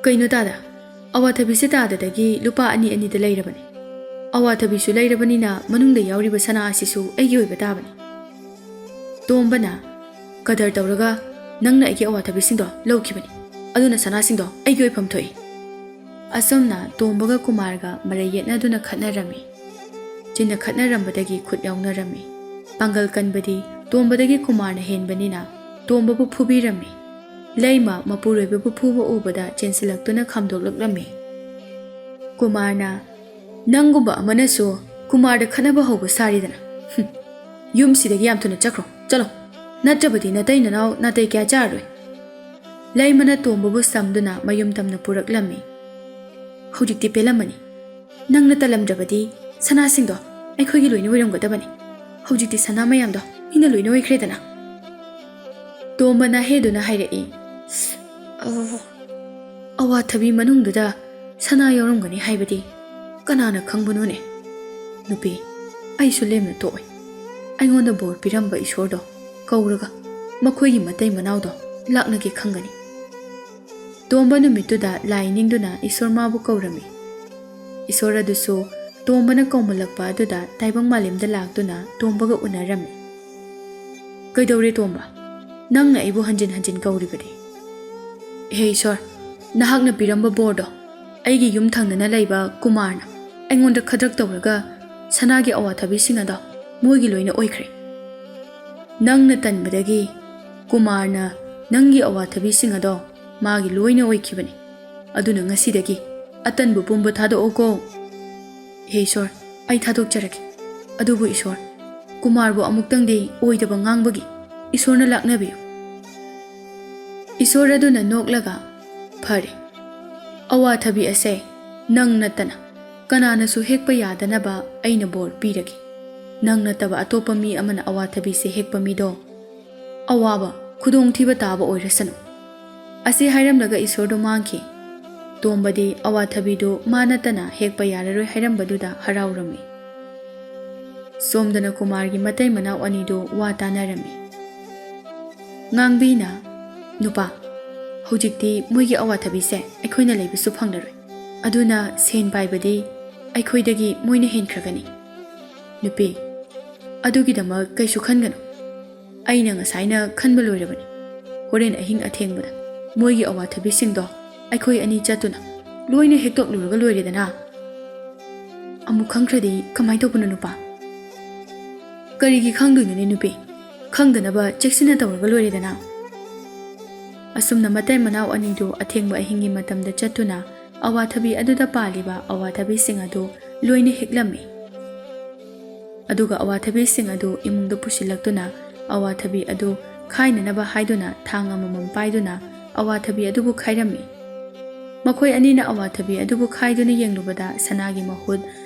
"ꯀꯩꯅꯣ ꯗꯥꯗꯥ, ꯑꯋꯥꯊꯕꯤꯁꯦ ꯇꯥꯗꯗꯒꯤ ꯂꯨꯄꯥ ꯑꯅꯤ ꯑꯅꯤꯗ ꯂꯩꯔꯕꯅꯤ꯫ ꯑꯋꯥꯊꯕꯤꯁꯨ ꯂꯩꯔꯕꯅꯤꯅ ꯃꯅꯨꯡꯗ ꯌꯥꯎꯔꯤꯕ ꯁꯅꯥ ꯑꯁꯤꯁꯨ ꯑꯩꯒꯤ ꯑꯣꯏꯕ ꯇꯥꯕꯅꯤ"꯫ ꯇꯣꯝꯕꯅ, "ꯀꯗꯔ ꯇꯧꯔꯒ ꯅꯪꯅ ꯑꯩꯒꯤ ꯑꯋꯥꯊꯕꯤꯁꯤꯡꯗꯣ ꯂꯧꯈꯤꯕꯅꯤ, ꯑꯗꯨꯅ ꯁꯅꯥꯁꯤꯡꯗꯣ ꯑꯩꯒꯤ ꯑꯣꯏꯐꯝ ꯊꯣꯛꯏ"꯫ ꯑꯁꯨꯝꯅ ꯇꯣꯝꯕꯒ ꯀꯨꯃꯥꯔꯒ ꯃꯔꯩ ꯌꯦꯠꯅꯗꯨꯅ ꯈꯠꯅꯔꯝꯃꯤ꯫ ꯆꯤꯟꯅ ꯈꯠꯅꯔꯝꯕꯗꯒꯤ ꯈꯨꯠ ꯌꯥꯎꯅꯔꯝꯃꯤ꯫ ꯄꯥꯡꯒꯜ ꯀꯟꯕꯗꯤ ꯇꯣꯝꯕꯗꯒꯤ ꯀꯨꯃꯥꯔꯅ ꯍꯦꯟꯕꯅꯤꯅ ꯇꯣꯝꯕꯕꯨ ꯐꯨꯕꯤꯔꯝꯃꯤ꯫ ꯂꯩꯃ ꯃꯄꯨꯔꯣꯏꯕꯕꯨ ꯐꯨꯕ ꯎꯕꯗ ꯆꯦꯟꯁꯤꯜꯂꯛꯇꯨꯅ ꯈꯥꯝꯗꯣꯛꯂꯛꯂꯝꯃꯤ꯫ ꯀꯨꯃꯥꯔꯅ, "ꯅꯪꯒꯨꯝꯕ ꯑꯃꯅꯁꯨ ꯀꯨꯃꯥꯔꯗ ꯈꯠꯅꯕ ꯍꯧꯕ ꯁꯥꯔꯤꯗꯅ꯫ ꯍꯨꯝ, ꯌꯨꯝꯁꯤꯗꯒꯤ ꯌꯥꯝ ꯊꯨꯅ ꯆꯠꯈ꯭ꯔꯣ, ꯆꯠꯂꯣ꯫ ꯅꯠꯇ꯭ꯔꯕꯗꯤ ꯅꯇꯩ ꯅꯅꯥꯎ ꯅꯥꯇꯩ ꯀꯌꯥ ꯆꯥꯔꯔꯣꯏ꯫" ꯂꯩꯃꯅ ꯇꯣꯝꯕꯕꯨ ꯁꯝꯗꯨꯅ ꯃꯌꯨꯝ ꯇꯝꯅ ꯄꯨꯔꯛꯂꯝꯃꯤ꯫ "ꯍꯧꯖꯤꯛꯇꯤ ꯄꯦꯜꯂꯝꯃꯅꯤ꯫ ꯅꯪꯅ ꯇꯜꯂꯝꯗ꯭ꯔꯕꯗꯤ ꯁꯅꯥꯁꯤꯡꯗꯣ ꯑꯩꯈꯣꯏꯒꯤ ꯂꯣꯏꯅ ꯑꯣꯏꯔꯝꯒꯗꯕꯅꯤ꯫ ꯍꯧꯖꯤꯛꯇꯤ ꯁꯅꯥ ꯃꯌꯥꯝꯗꯣ ꯃꯤꯅ ꯂꯣꯏꯅ ꯑꯣꯏꯈ꯭ꯔꯦꯗꯅ꯫" ꯇꯣꯝꯕꯅ ꯍꯦꯗꯨꯅ ꯍꯥꯏꯔꯛꯏ, "ꯑꯣ, ꯑꯋꯥꯊꯕꯤ ꯃꯅꯨꯡꯗꯨꯗ ꯁꯅꯥ ꯌꯥꯎꯔꯝꯒꯅꯤ ꯍꯥꯏꯕꯗꯤ ꯀꯅꯥꯅ ꯈꯪꯕꯅꯣꯅꯦ? ꯅꯨꯄꯤ, ꯑꯩꯁꯨ ꯂꯦꯝꯅ ꯇꯣꯛꯑꯣꯏ꯫ ꯑꯩꯉꯣꯟꯗ ꯕꯣꯔ ꯄꯤꯔꯝꯕ ꯏꯁꯣꯔꯗꯣ ꯀꯧꯔꯒ ꯃꯈꯣꯏꯒꯤ ꯃꯇꯩ ꯃꯅꯥꯎꯗꯣ ꯂꯥꯛꯅꯒꯦ ꯈꯪꯒꯅꯤ꯫" ꯇꯣꯝꯕ ꯅꯨꯃꯤꯠꯇꯨꯗ ꯂꯥꯏ ꯅꯤꯡꯗꯨꯅ ꯏꯁꯣꯔ ꯃꯥꯕꯨ ꯀꯧꯔꯝꯃꯤ꯫ ꯏꯁꯣꯔ ꯑꯗꯨꯁꯨ ꯇꯣꯝꯕꯅ ꯀꯧꯃꯜꯂꯛꯄ ꯑꯗꯨꯗ ꯇꯥꯏꯕꯪ ꯃꯥꯂꯦꯝꯗ ꯂꯥꯛꯇꯨꯅ ꯇꯣꯝꯕꯒ ꯎꯅꯔꯝꯃꯤ꯫ "ꯀꯩꯗꯧꯔꯦ ꯇꯣꯝꯕ? ꯅꯪꯅ ꯑꯩꯕꯨ ꯍꯟꯖꯤꯟ ꯍꯟꯖꯤꯟ ꯀꯧꯔꯤꯕꯗꯤ?" "ꯍꯦ ꯏꯁꯣꯔ, ꯅꯍꯥꯛꯅ ꯄꯤꯔꯝꯕ ꯕꯣꯔꯗꯣ ꯑꯩꯒꯤ ꯌꯨꯝ ꯊꯪꯅꯅ ꯂꯩꯕ ꯀꯨꯃꯥꯔꯅ ꯑꯩꯉꯣꯟꯗ ꯈꯗ꯭ꯔꯛ ꯇꯧꯔꯒ ꯁꯅꯥꯒꯤ ꯑꯋꯥꯊꯕꯤꯁꯤꯡ ꯑꯗꯣ ꯃꯣꯏꯒꯤ ꯂꯣꯏꯅ ꯑꯣꯏꯈ꯭ꯔꯦ꯫ ꯅꯪꯅ ꯇꯟꯕꯗꯒꯤ ꯀꯨꯃꯥꯔꯅ ꯅꯪꯒꯤ ꯑꯋꯥꯊꯕꯤꯁꯤꯡ ꯑꯗꯣ ꯃꯥꯒꯤ ꯂꯣꯏꯅ ꯑꯣꯏꯈꯤꯕꯅꯤ꯫ ꯑꯗꯨꯅ ꯉꯁꯤꯗꯒꯤ ꯑꯇꯟꯕ ꯄꯨꯝꯕ ꯊꯥꯗꯣꯛꯑꯣꯀꯣ꯫" "ꯍꯦ ꯏꯁꯣꯔ, ꯑꯩ ꯊꯥꯗꯣꯛꯆꯔꯒꯦ꯫ ꯑꯗꯨꯕꯨ ꯏꯁꯣꯔ, ꯀꯨꯃꯥꯔꯕꯨ ꯑꯃꯨꯛꯇꯪꯗꯤ ꯑꯣꯏꯗꯕ ꯉꯥꯡꯕꯒꯤ ꯏꯁꯣꯔꯅ ꯂꯥꯛꯅꯕꯤꯌꯨ꯫" ꯏꯁꯣꯔ ꯑꯗꯨꯅ ꯅꯣꯛꯂꯒ, "ꯐꯔꯦ, ꯑꯋꯥꯊꯕꯤ ꯑꯁꯦ ꯅꯪ ꯅꯠꯇꯅ ꯀꯅꯥꯅꯁꯨ ꯍꯦꯛꯄ ꯌꯥꯗꯅꯕ ꯑꯩꯅ ꯕꯣꯔ ꯄꯤꯔꯒꯦ꯫ ꯅꯪ ꯅꯠꯇꯕ ꯑꯇꯣꯞꯄ ꯃꯤ ꯑꯃꯅ ꯑꯋꯥꯊꯕꯤꯁꯦ ꯍꯦꯛꯄ ꯃꯤꯗꯣ ꯑꯋꯥꯕ, ꯈꯨꯗꯣꯡꯊꯤꯕ ꯇꯥꯕ ꯑꯣꯏꯔꯁꯅꯨ꯫" ꯑꯁꯤ ꯍꯥꯏꯔꯝꯂꯒ ꯏꯁꯣꯔꯗꯨ ꯃꯥꯡꯈꯤ꯫ ꯇꯣꯝꯕꯗꯤ ꯑꯋꯥꯊꯕꯤꯗꯨ ꯃꯥ ꯅꯠꯇꯅ ꯍꯦꯛꯄ ꯌꯥꯔꯔꯣꯏ ꯍꯥꯏꯔꯝꯕꯗꯨꯗ ꯍꯔꯥꯎꯔꯝꯃꯤ꯫ ꯁꯣꯝꯗꯅ ꯀꯨꯃꯥꯔꯒꯤ ꯃꯇꯩ ꯃꯅꯥꯎ ꯑꯅꯤꯗꯨ ꯋꯥ ꯇꯥꯅꯔꯝꯃꯤ꯫ ꯉꯥꯡꯕꯤꯅ, "ꯅꯨꯄꯥ, ꯍꯧꯖꯤꯛꯇꯤ ꯃꯣꯏꯒꯤ ꯑꯋꯥꯊꯕꯤꯁꯦ ꯑꯩꯈꯣꯏꯅ ꯂꯩꯕꯁꯨ ꯐꯪꯂꯔꯣꯏ꯫ ꯑꯗꯨꯅ ꯁꯦꯟ ꯄꯥꯏꯕꯗꯤ ꯑꯩꯈꯣꯏꯗꯒꯤ ꯃꯣꯏꯅ ꯍꯦꯟꯈ꯭ꯔꯒꯅꯤ꯫ ꯅꯨꯄꯤ, ꯑꯗꯨꯒꯤꯗꯃꯛ ꯀꯩꯁꯨ ꯈꯟꯒꯅꯨ꯫ ꯑꯩꯅ ꯉꯁꯥꯏꯅ ꯈꯟꯕ ꯂꯣꯏꯔꯕꯅꯤ꯫ ꯍꯣꯔꯦꯟ ꯑꯍꯤꯡ ꯑꯊꯦꯡꯕꯗ ꯃꯣꯏꯒꯤ ꯑꯋꯥꯊꯕꯤꯁꯤꯡꯗꯣ ꯑꯩꯈꯣꯏ ꯑꯅꯤ ꯆꯠꯇꯨꯅ ꯂꯣꯏꯅ ꯍꯦꯛꯇꯣꯛꯂꯨꯔꯒ ꯂꯣꯏꯔꯦꯗꯅ꯫" "ꯑꯃꯨꯛ ꯈꯪꯈ꯭ꯔꯗꯤ ꯀꯃꯥꯏ ꯇꯧꯕꯅꯣ ꯅꯨꯄꯥ?" "ꯀꯔꯤꯒꯤ ꯈꯪꯗꯣꯏꯅꯣꯅꯦ ꯅꯨꯄꯤ? ꯈꯪꯗꯅꯕ ꯆꯦꯛꯁꯤꯟꯅ ꯇꯧꯔꯒ ꯂꯣꯏꯔꯦꯗꯅ꯫" ꯑꯁꯨꯝꯅ ꯃꯇꯩ ꯃꯅꯥꯎ ꯑꯅꯤꯗꯨ ꯑꯊꯦꯡꯕ ꯑꯍꯤꯡꯒꯤ ꯃꯇꯝꯗ ꯆꯠꯇꯨꯅ ꯑꯋꯥꯊꯕꯤ ꯑꯗꯨꯗ ꯄꯥꯜꯂꯤꯕ ꯑꯋꯥꯊꯕꯤꯁꯤꯡ ꯑꯗꯨ ꯂꯣꯏꯅ ꯍꯦꯛꯂꯝꯃꯤ꯫ ꯑꯗꯨꯒ ꯑꯋꯥꯊꯕꯤꯁꯤꯡ ꯑꯗꯨ ꯏꯃꯨꯡꯗ ꯄꯨꯁꯤꯜꯂꯛꯇꯨꯅ ꯑꯋꯥꯊꯕꯤ ꯑꯗꯨ ꯈꯥꯏꯅꯅꯕ ꯍꯥꯏꯗꯨꯅ ꯊꯥꯡ ꯑꯃꯃꯝ ꯄꯥꯏꯗꯨꯅ ꯑꯋꯥꯊꯕꯤ ꯑꯗꯨꯕꯨ ꯈꯥꯏꯔꯝꯃꯤ꯫ ꯃꯈꯣꯏ ꯑꯅꯤꯅ ꯑꯋꯥꯊꯕꯤ ꯑꯗꯨꯕꯨ ꯈꯥꯏꯗꯨꯅ ꯌꯦꯡꯂꯨꯕꯗ ꯁꯅꯥꯒꯤ ꯃꯍꯨꯠ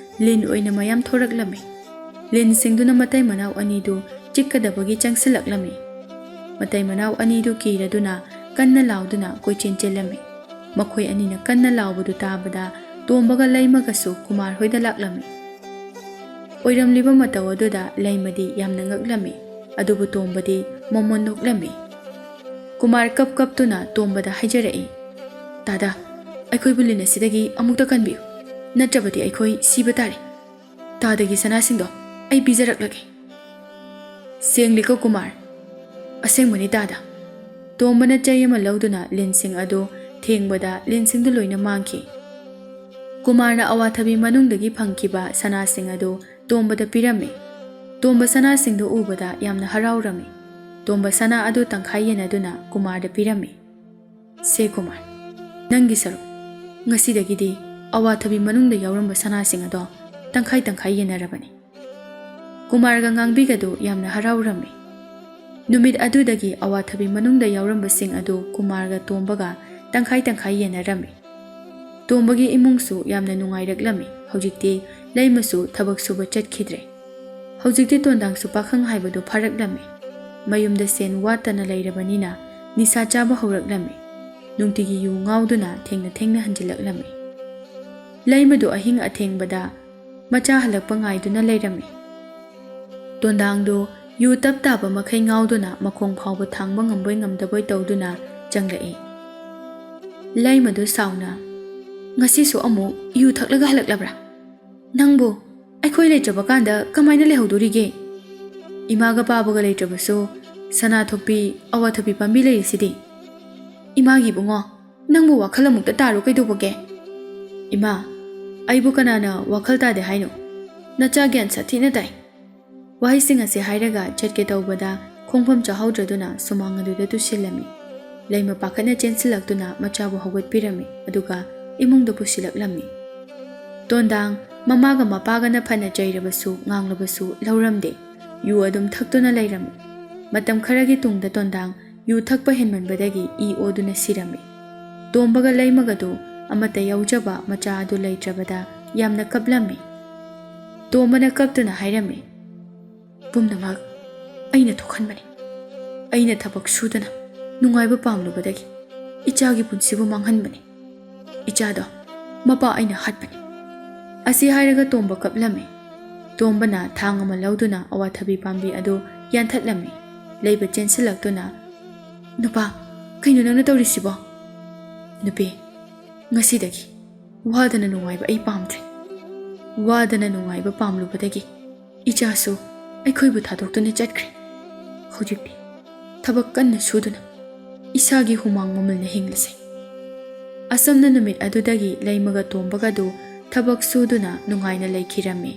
ꯂꯤꯟ ꯑꯣꯏꯅ ꯃꯌꯥꯝ ꯊꯣꯔꯛꯂꯝꯃꯤ꯫ ꯂꯤꯟꯁꯤꯡꯗꯨꯅ ꯃꯇꯩ ꯃꯅꯥꯎ ꯑꯅꯤꯗꯨ ꯆꯤꯛꯀꯗꯕꯒꯤ ꯆꯪꯁꯤꯜꯂꯛꯂꯝꯃꯤ꯫ ꯃꯇꯩ ꯃꯅꯥꯎ ꯑꯅꯤꯗꯨ ꯀꯤꯔꯗꯨꯅ ꯀꯟꯅ ꯂꯥꯎꯗꯨꯅ ꯀꯣꯏꯆꯦꯟ ꯆꯦꯜꯂꯝꯃꯤ꯫ ꯃꯈꯣꯏ ꯑꯅꯤꯅ ꯀꯟꯅ ꯂꯥꯎꯕꯗꯨ ꯇꯥꯕꯗ ꯇꯣꯝꯕꯒ ꯂꯩꯃꯒꯁꯨ ꯀꯨꯃꯥꯔ ꯍꯣꯏꯗ ꯂꯥꯛꯂꯝꯃꯤ꯫ ꯑꯣꯏꯔꯝꯂꯤꯕ ꯃꯇꯧ ꯑꯗꯨꯗ ꯂꯩꯃꯗꯤ ꯌꯥꯝꯅ ꯉꯛꯂꯝꯃꯤ, ꯑꯗꯨꯕꯨ ꯇꯣꯝꯕꯗꯤ ꯃꯃꯣꯟ ꯅꯣꯛꯂꯝꯃꯤ꯫ ꯀꯨꯃꯥꯔ ꯀꯞ ꯀꯞꯇꯨꯅ ꯇꯣꯝꯕꯗ ꯍꯥꯏꯖꯔꯛꯏ, "ꯇꯥꯗ, ꯑꯩꯈꯣꯏꯕꯨ ꯂꯤꯟ ꯑꯁꯤꯗꯒꯤ ꯑꯃꯨꯛꯇ ꯀꯟꯕꯤꯌꯨ, ꯅꯠꯇ꯭ꯔꯕꯗꯤ ꯑꯩꯈꯣꯏ ꯁꯤꯕ ꯇꯥꯔꯦ꯫ ꯇꯥꯗꯒꯤ ꯁꯅꯥꯁꯤꯡꯗꯣ ꯑꯩ ꯄꯤꯖꯔꯛꯂꯒꯦ꯫" "ꯁꯦꯡꯂꯤꯀꯣ ꯀꯨꯃꯥꯔ?" "ꯑꯁꯦꯡꯕꯅꯤ ꯇꯥꯗ꯫" ꯇꯣꯝꯕꯅ ꯆꯩ ꯑꯃ ꯂꯧꯗꯨꯅ ꯂꯤꯟꯁꯤꯡ ꯑꯗꯨ ꯊꯦꯡꯕꯗ ꯂꯤꯟꯁꯤꯡꯗꯨ ꯂꯣꯏꯅ ꯃꯥꯡꯈꯤ꯫ ꯀꯨꯃꯥꯔꯅ ꯑꯋꯥꯊꯕꯤ ꯃꯅꯨꯡꯗꯒꯤ ꯐꯪꯈꯤꯕ ꯁꯅꯥꯁꯤꯡ ꯑꯗꯨ ꯇꯣꯝꯕꯗ ꯄꯤꯔꯝꯃꯤ꯫ ꯇꯣꯝꯕ ꯁꯅꯥꯁꯤꯡꯗꯨ ꯎꯕꯗ ꯌꯥꯝꯅ ꯍꯔꯥꯎꯔꯝꯃꯤ꯫ ꯇꯣꯝꯕ ꯁꯅꯥ ꯑꯗꯨ ꯇꯪꯈꯥꯏ ꯌꯦꯟꯅꯗꯨꯅ ꯀꯨꯃꯥꯔꯗ ꯄꯤꯔꯝꯃꯤ꯫ "ꯁꯦ ꯀꯨꯃꯥꯔ, ꯅꯪꯒꯤ ꯁꯔꯨꯛ꯫ ꯉꯁꯤꯗꯒꯤꯗꯤ ꯑꯋꯥꯊꯕꯤ ꯃꯅꯨꯡꯗ ꯌꯥꯎꯔꯝꯕ ꯁꯅꯥꯁꯤꯡ ꯑꯗꯣ ꯇꯪꯈꯥꯏ ꯇꯪꯈꯥꯏ ꯌꯦꯟꯅꯔꯕꯅꯤ꯫" ꯀꯨꯃꯥꯔꯒ ꯉꯥꯡꯕꯤꯒꯗꯨ ꯌꯥꯝꯅ ꯍꯔꯥꯎꯔꯝꯃꯤ꯫ ꯅꯨꯃꯤꯠ ꯑꯗꯨꯗꯒꯤ ꯑꯋꯥꯊꯕꯤ ꯃꯅꯨꯡꯗ ꯌꯥꯎꯔꯝꯕꯁꯤꯡ ꯑꯗꯨ ꯀꯨꯃꯥꯔꯒ ꯇꯣꯝꯕꯒ ꯇꯪꯈꯥꯏ ꯇꯪꯈꯥꯏ ꯌꯦꯟꯅꯔꯝꯃꯤ꯫ ꯇꯣꯝꯕꯒꯤ ꯏꯃꯨꯡꯁꯨ ꯌꯥꯝꯅ ꯅꯨꯡꯉꯥꯏꯔꯛꯂꯝꯃꯤ꯫ ꯍꯧꯖꯤꯛꯇꯤ ꯂꯩꯃꯁꯨ ꯊꯕꯛ ꯁꯨꯕ ꯆꯠꯈꯤꯗ꯭ꯔꯦ꯫ ꯍꯧꯖꯤꯛꯇꯤ ꯇꯣꯟꯗꯥꯡꯁꯨ ꯄꯥꯈꯪ ꯍꯥꯏꯕꯗꯨ ꯐꯥꯔꯛꯂꯝꯃꯤ꯫ ꯃꯌꯨꯝꯗ ꯁꯦꯟ ꯋꯥꯠꯇꯅ ꯂꯩꯔꯕꯅꯤꯅ ꯅꯤꯁꯥ ꯆꯥꯕ ꯍꯧꯔꯛꯂꯝꯃꯤ꯫ ꯅꯨꯡꯇꯤꯒꯤ ꯌꯨ ꯉꯥꯎꯗꯨꯅ ꯊꯦꯡꯅ ꯊꯦꯡꯅ ꯍꯟꯖꯤꯜꯂꯛꯂꯝꯃꯤ꯫ ꯂꯩꯃꯗꯨ ꯑꯍꯤꯡ ꯑꯊꯦꯡꯕꯗ ꯃꯆꯥ ꯍꯜꯂꯛꯄ ꯉꯥꯏꯗꯨꯅ ꯂꯩꯔꯝꯃꯤ꯫ ꯇꯣꯟꯗꯥꯡꯗꯨ ꯌꯨ ꯇꯞ ꯇꯥꯕ ꯃꯈꯩ ꯉꯥꯎꯗꯨꯅ ꯃꯈꯣꯡ ꯐꯥꯎꯕ ꯊꯥꯡꯕ ꯉꯝꯕꯣꯏ ꯉꯝꯗꯕꯣꯏ ꯇꯧꯗꯨꯅ ꯆꯪꯂꯛꯏ꯫ ꯂꯩꯃꯗꯨ ꯁꯥꯎꯅ, "ꯉꯁꯤꯁꯨ ꯑꯃꯨꯛ ꯌꯨ ꯊꯛꯂꯒ ꯍꯜꯂꯛꯂꯕ꯭ꯔꯥ? ꯅꯪꯕꯨ ꯑꯩꯈꯣꯏ ꯂꯩꯇ꯭ꯔꯕ ꯀꯥꯟꯗ ꯀꯃꯥꯏꯅ ꯂꯩꯍꯧꯗꯣꯔꯤꯒꯦ? ꯏꯃꯥꯒ ꯄꯥꯕꯒ ꯂꯩꯇ꯭ꯔꯕꯁꯨ ꯁꯅꯥ ꯊꯣꯛꯄꯤ ꯑꯋꯥꯊꯕꯤ ꯄꯥꯝꯕꯤ ꯂꯩꯔꯤꯁꯤꯗꯤ꯫ ꯏꯃꯥꯒꯤ ꯏꯕꯨꯡꯉꯣ, ꯅꯪꯕꯨ ꯋꯥꯈꯜ ꯑꯃꯨꯛꯇ ꯇꯥꯔꯣ ꯀꯩꯗꯧꯕꯒꯦ?" "ꯏꯃꯥ, ꯑꯩꯕꯨ ꯀꯅꯥꯅ ꯋꯥꯈꯜ ꯇꯥꯗꯦ ꯍꯥꯏꯅꯣ? ꯅꯆꯥ ꯒ꯭ꯌꯥꯟ ꯁꯥꯊꯤꯅ ꯇꯥꯏ꯫ ꯋꯥꯍꯩꯁꯤꯡ ꯑꯁꯤ ꯍꯥꯏꯔꯒ ꯆꯠꯀꯦ ꯇꯧꯕꯗ ꯈꯣꯡꯐꯝ ꯆꯥꯍꯧꯗ꯭ꯔꯗꯨꯅ ꯁꯨꯃꯥꯡ ꯑꯗꯨꯗ ꯇꯨꯁꯤꯜꯂꯝꯃꯤ꯫ ꯂꯩꯃ ꯄꯥꯈꯠꯅ ꯆꯦꯟꯁꯤꯜꯂꯛꯇꯨꯅ ꯃꯆꯥꯕꯨ ꯍꯧꯒꯠꯄꯤꯔꯝꯃꯤ, ꯑꯗꯨꯒ ꯏꯃꯨꯡꯗ ꯄꯨꯁꯤꯜꯂꯛꯂꯝꯃꯤ꯫ ꯇꯣꯟꯗꯥꯡ ꯃꯃꯥꯒ ꯃꯄꯥꯒꯅ ꯐꯅ ꯆꯩꯔꯕꯁꯨ ꯉꯥꯡꯂꯕꯁꯨ ꯂꯧꯔꯝꯗꯦ꯫ ꯌꯨ ꯑꯗꯨꯝ ꯊꯛꯇꯨꯅ ꯂꯩꯔꯝꯃꯤ꯫ ꯃꯇꯝ ꯈꯔꯒꯤ ꯇꯨꯡꯗ ꯇꯣꯟꯗꯥꯡ ꯌꯨ ꯊꯛꯄ ꯍꯦꯟꯃꯟꯕꯗꯒꯤ ꯏ ꯑꯣꯗꯨꯅ ꯁꯤꯔꯝꯃꯤ꯫ ꯇꯣꯝꯕꯒ ꯂꯩꯃꯒꯗꯨ ꯑꯃꯠꯇ ꯌꯥꯎꯖꯕ ꯃꯆꯥ ꯑꯗꯨ ꯂꯩꯇ꯭ꯔꯕꯗ ꯌꯥꯝꯅ ꯀꯞꯂꯝꯃꯤ꯫ ꯇꯣꯝꯕꯅ ꯀꯞꯇꯨꯅ ꯍꯥꯏꯔꯝꯃꯤ, "ꯄꯨꯝꯅꯃꯛ ꯑꯩꯅ ꯊꯣꯛꯍꯟꯕꯅꯤ꯫ ꯑꯩꯅ ꯊꯕꯛ ꯁꯨꯗꯅ ꯅꯨꯡꯉꯥꯏꯕ ꯄꯥꯝꯂꯨꯕꯗꯒꯤ ꯏꯆꯥꯒꯤ ꯄꯨꯟꯁꯤꯕꯨ ꯃꯥꯡꯍꯟꯕꯅꯤ꯫ ꯏꯆꯥꯗꯣ ꯃꯄꯥ ꯑꯩꯅ ꯍꯥꯠꯄꯅꯤ"꯫ ꯑꯁꯤ ꯍꯥꯏꯔꯒ ꯇꯣꯝꯕ ꯀꯞꯂꯝꯃꯤ꯫ ꯇꯣꯝꯕꯅ ꯊꯥꯡ ꯑꯃ ꯂꯧꯗꯨꯅ ꯑꯋꯥꯊꯕꯤ ꯄꯥꯝꯕꯤ ꯑꯗꯨ ꯌꯥꯟꯊꯠꯂꯝꯃꯤ꯫ ꯂꯩꯕ ꯆꯦꯟꯁꯤꯜꯂꯛꯇꯨꯅ, "ꯅꯨꯄꯥ, ꯀꯩꯅꯣ ꯅꯪꯅ ꯇꯧꯔꯤꯁꯤꯕꯣ?" "ꯅꯨꯄꯤ, ꯉꯁꯤꯗꯒꯤ ꯋꯥꯗꯅ ꯅꯨꯡꯉꯥꯏꯕ ꯑꯩ ꯄꯥꯝꯗ꯭ꯔꯦ꯫ ꯋꯥꯗꯅ ꯅꯨꯡꯉꯥꯏꯕ ꯄꯥꯝꯂꯨꯕꯗꯒꯤ ꯏꯆꯥꯁꯨ ꯑꯩꯈꯣꯏꯕꯨ ꯊꯥꯗꯣꯛꯇꯨꯅ ꯆꯠꯈ꯭ꯔꯦ꯫ ꯍꯧꯖꯤꯛꯇꯤ ꯊꯕꯛ ꯀꯟꯅ ꯁꯨꯗꯨꯅ ꯏꯁꯥꯒꯤ ꯍꯨꯃꯥꯡ ꯃꯃꯜꯅ ꯍꯤꯡꯂꯁꯦ"꯫ ꯑꯁꯨꯝꯅ ꯅꯨꯃꯤꯠ ꯑꯗꯨꯗꯒꯤ ꯂꯩꯃꯒ ꯇꯣꯝꯕꯒꯗꯨ ꯊꯕꯛ ꯁꯨꯗꯨꯅ ꯅꯨꯡꯉꯥꯏꯅ ꯂꯩꯈꯤꯔꯝꯃꯤ꯫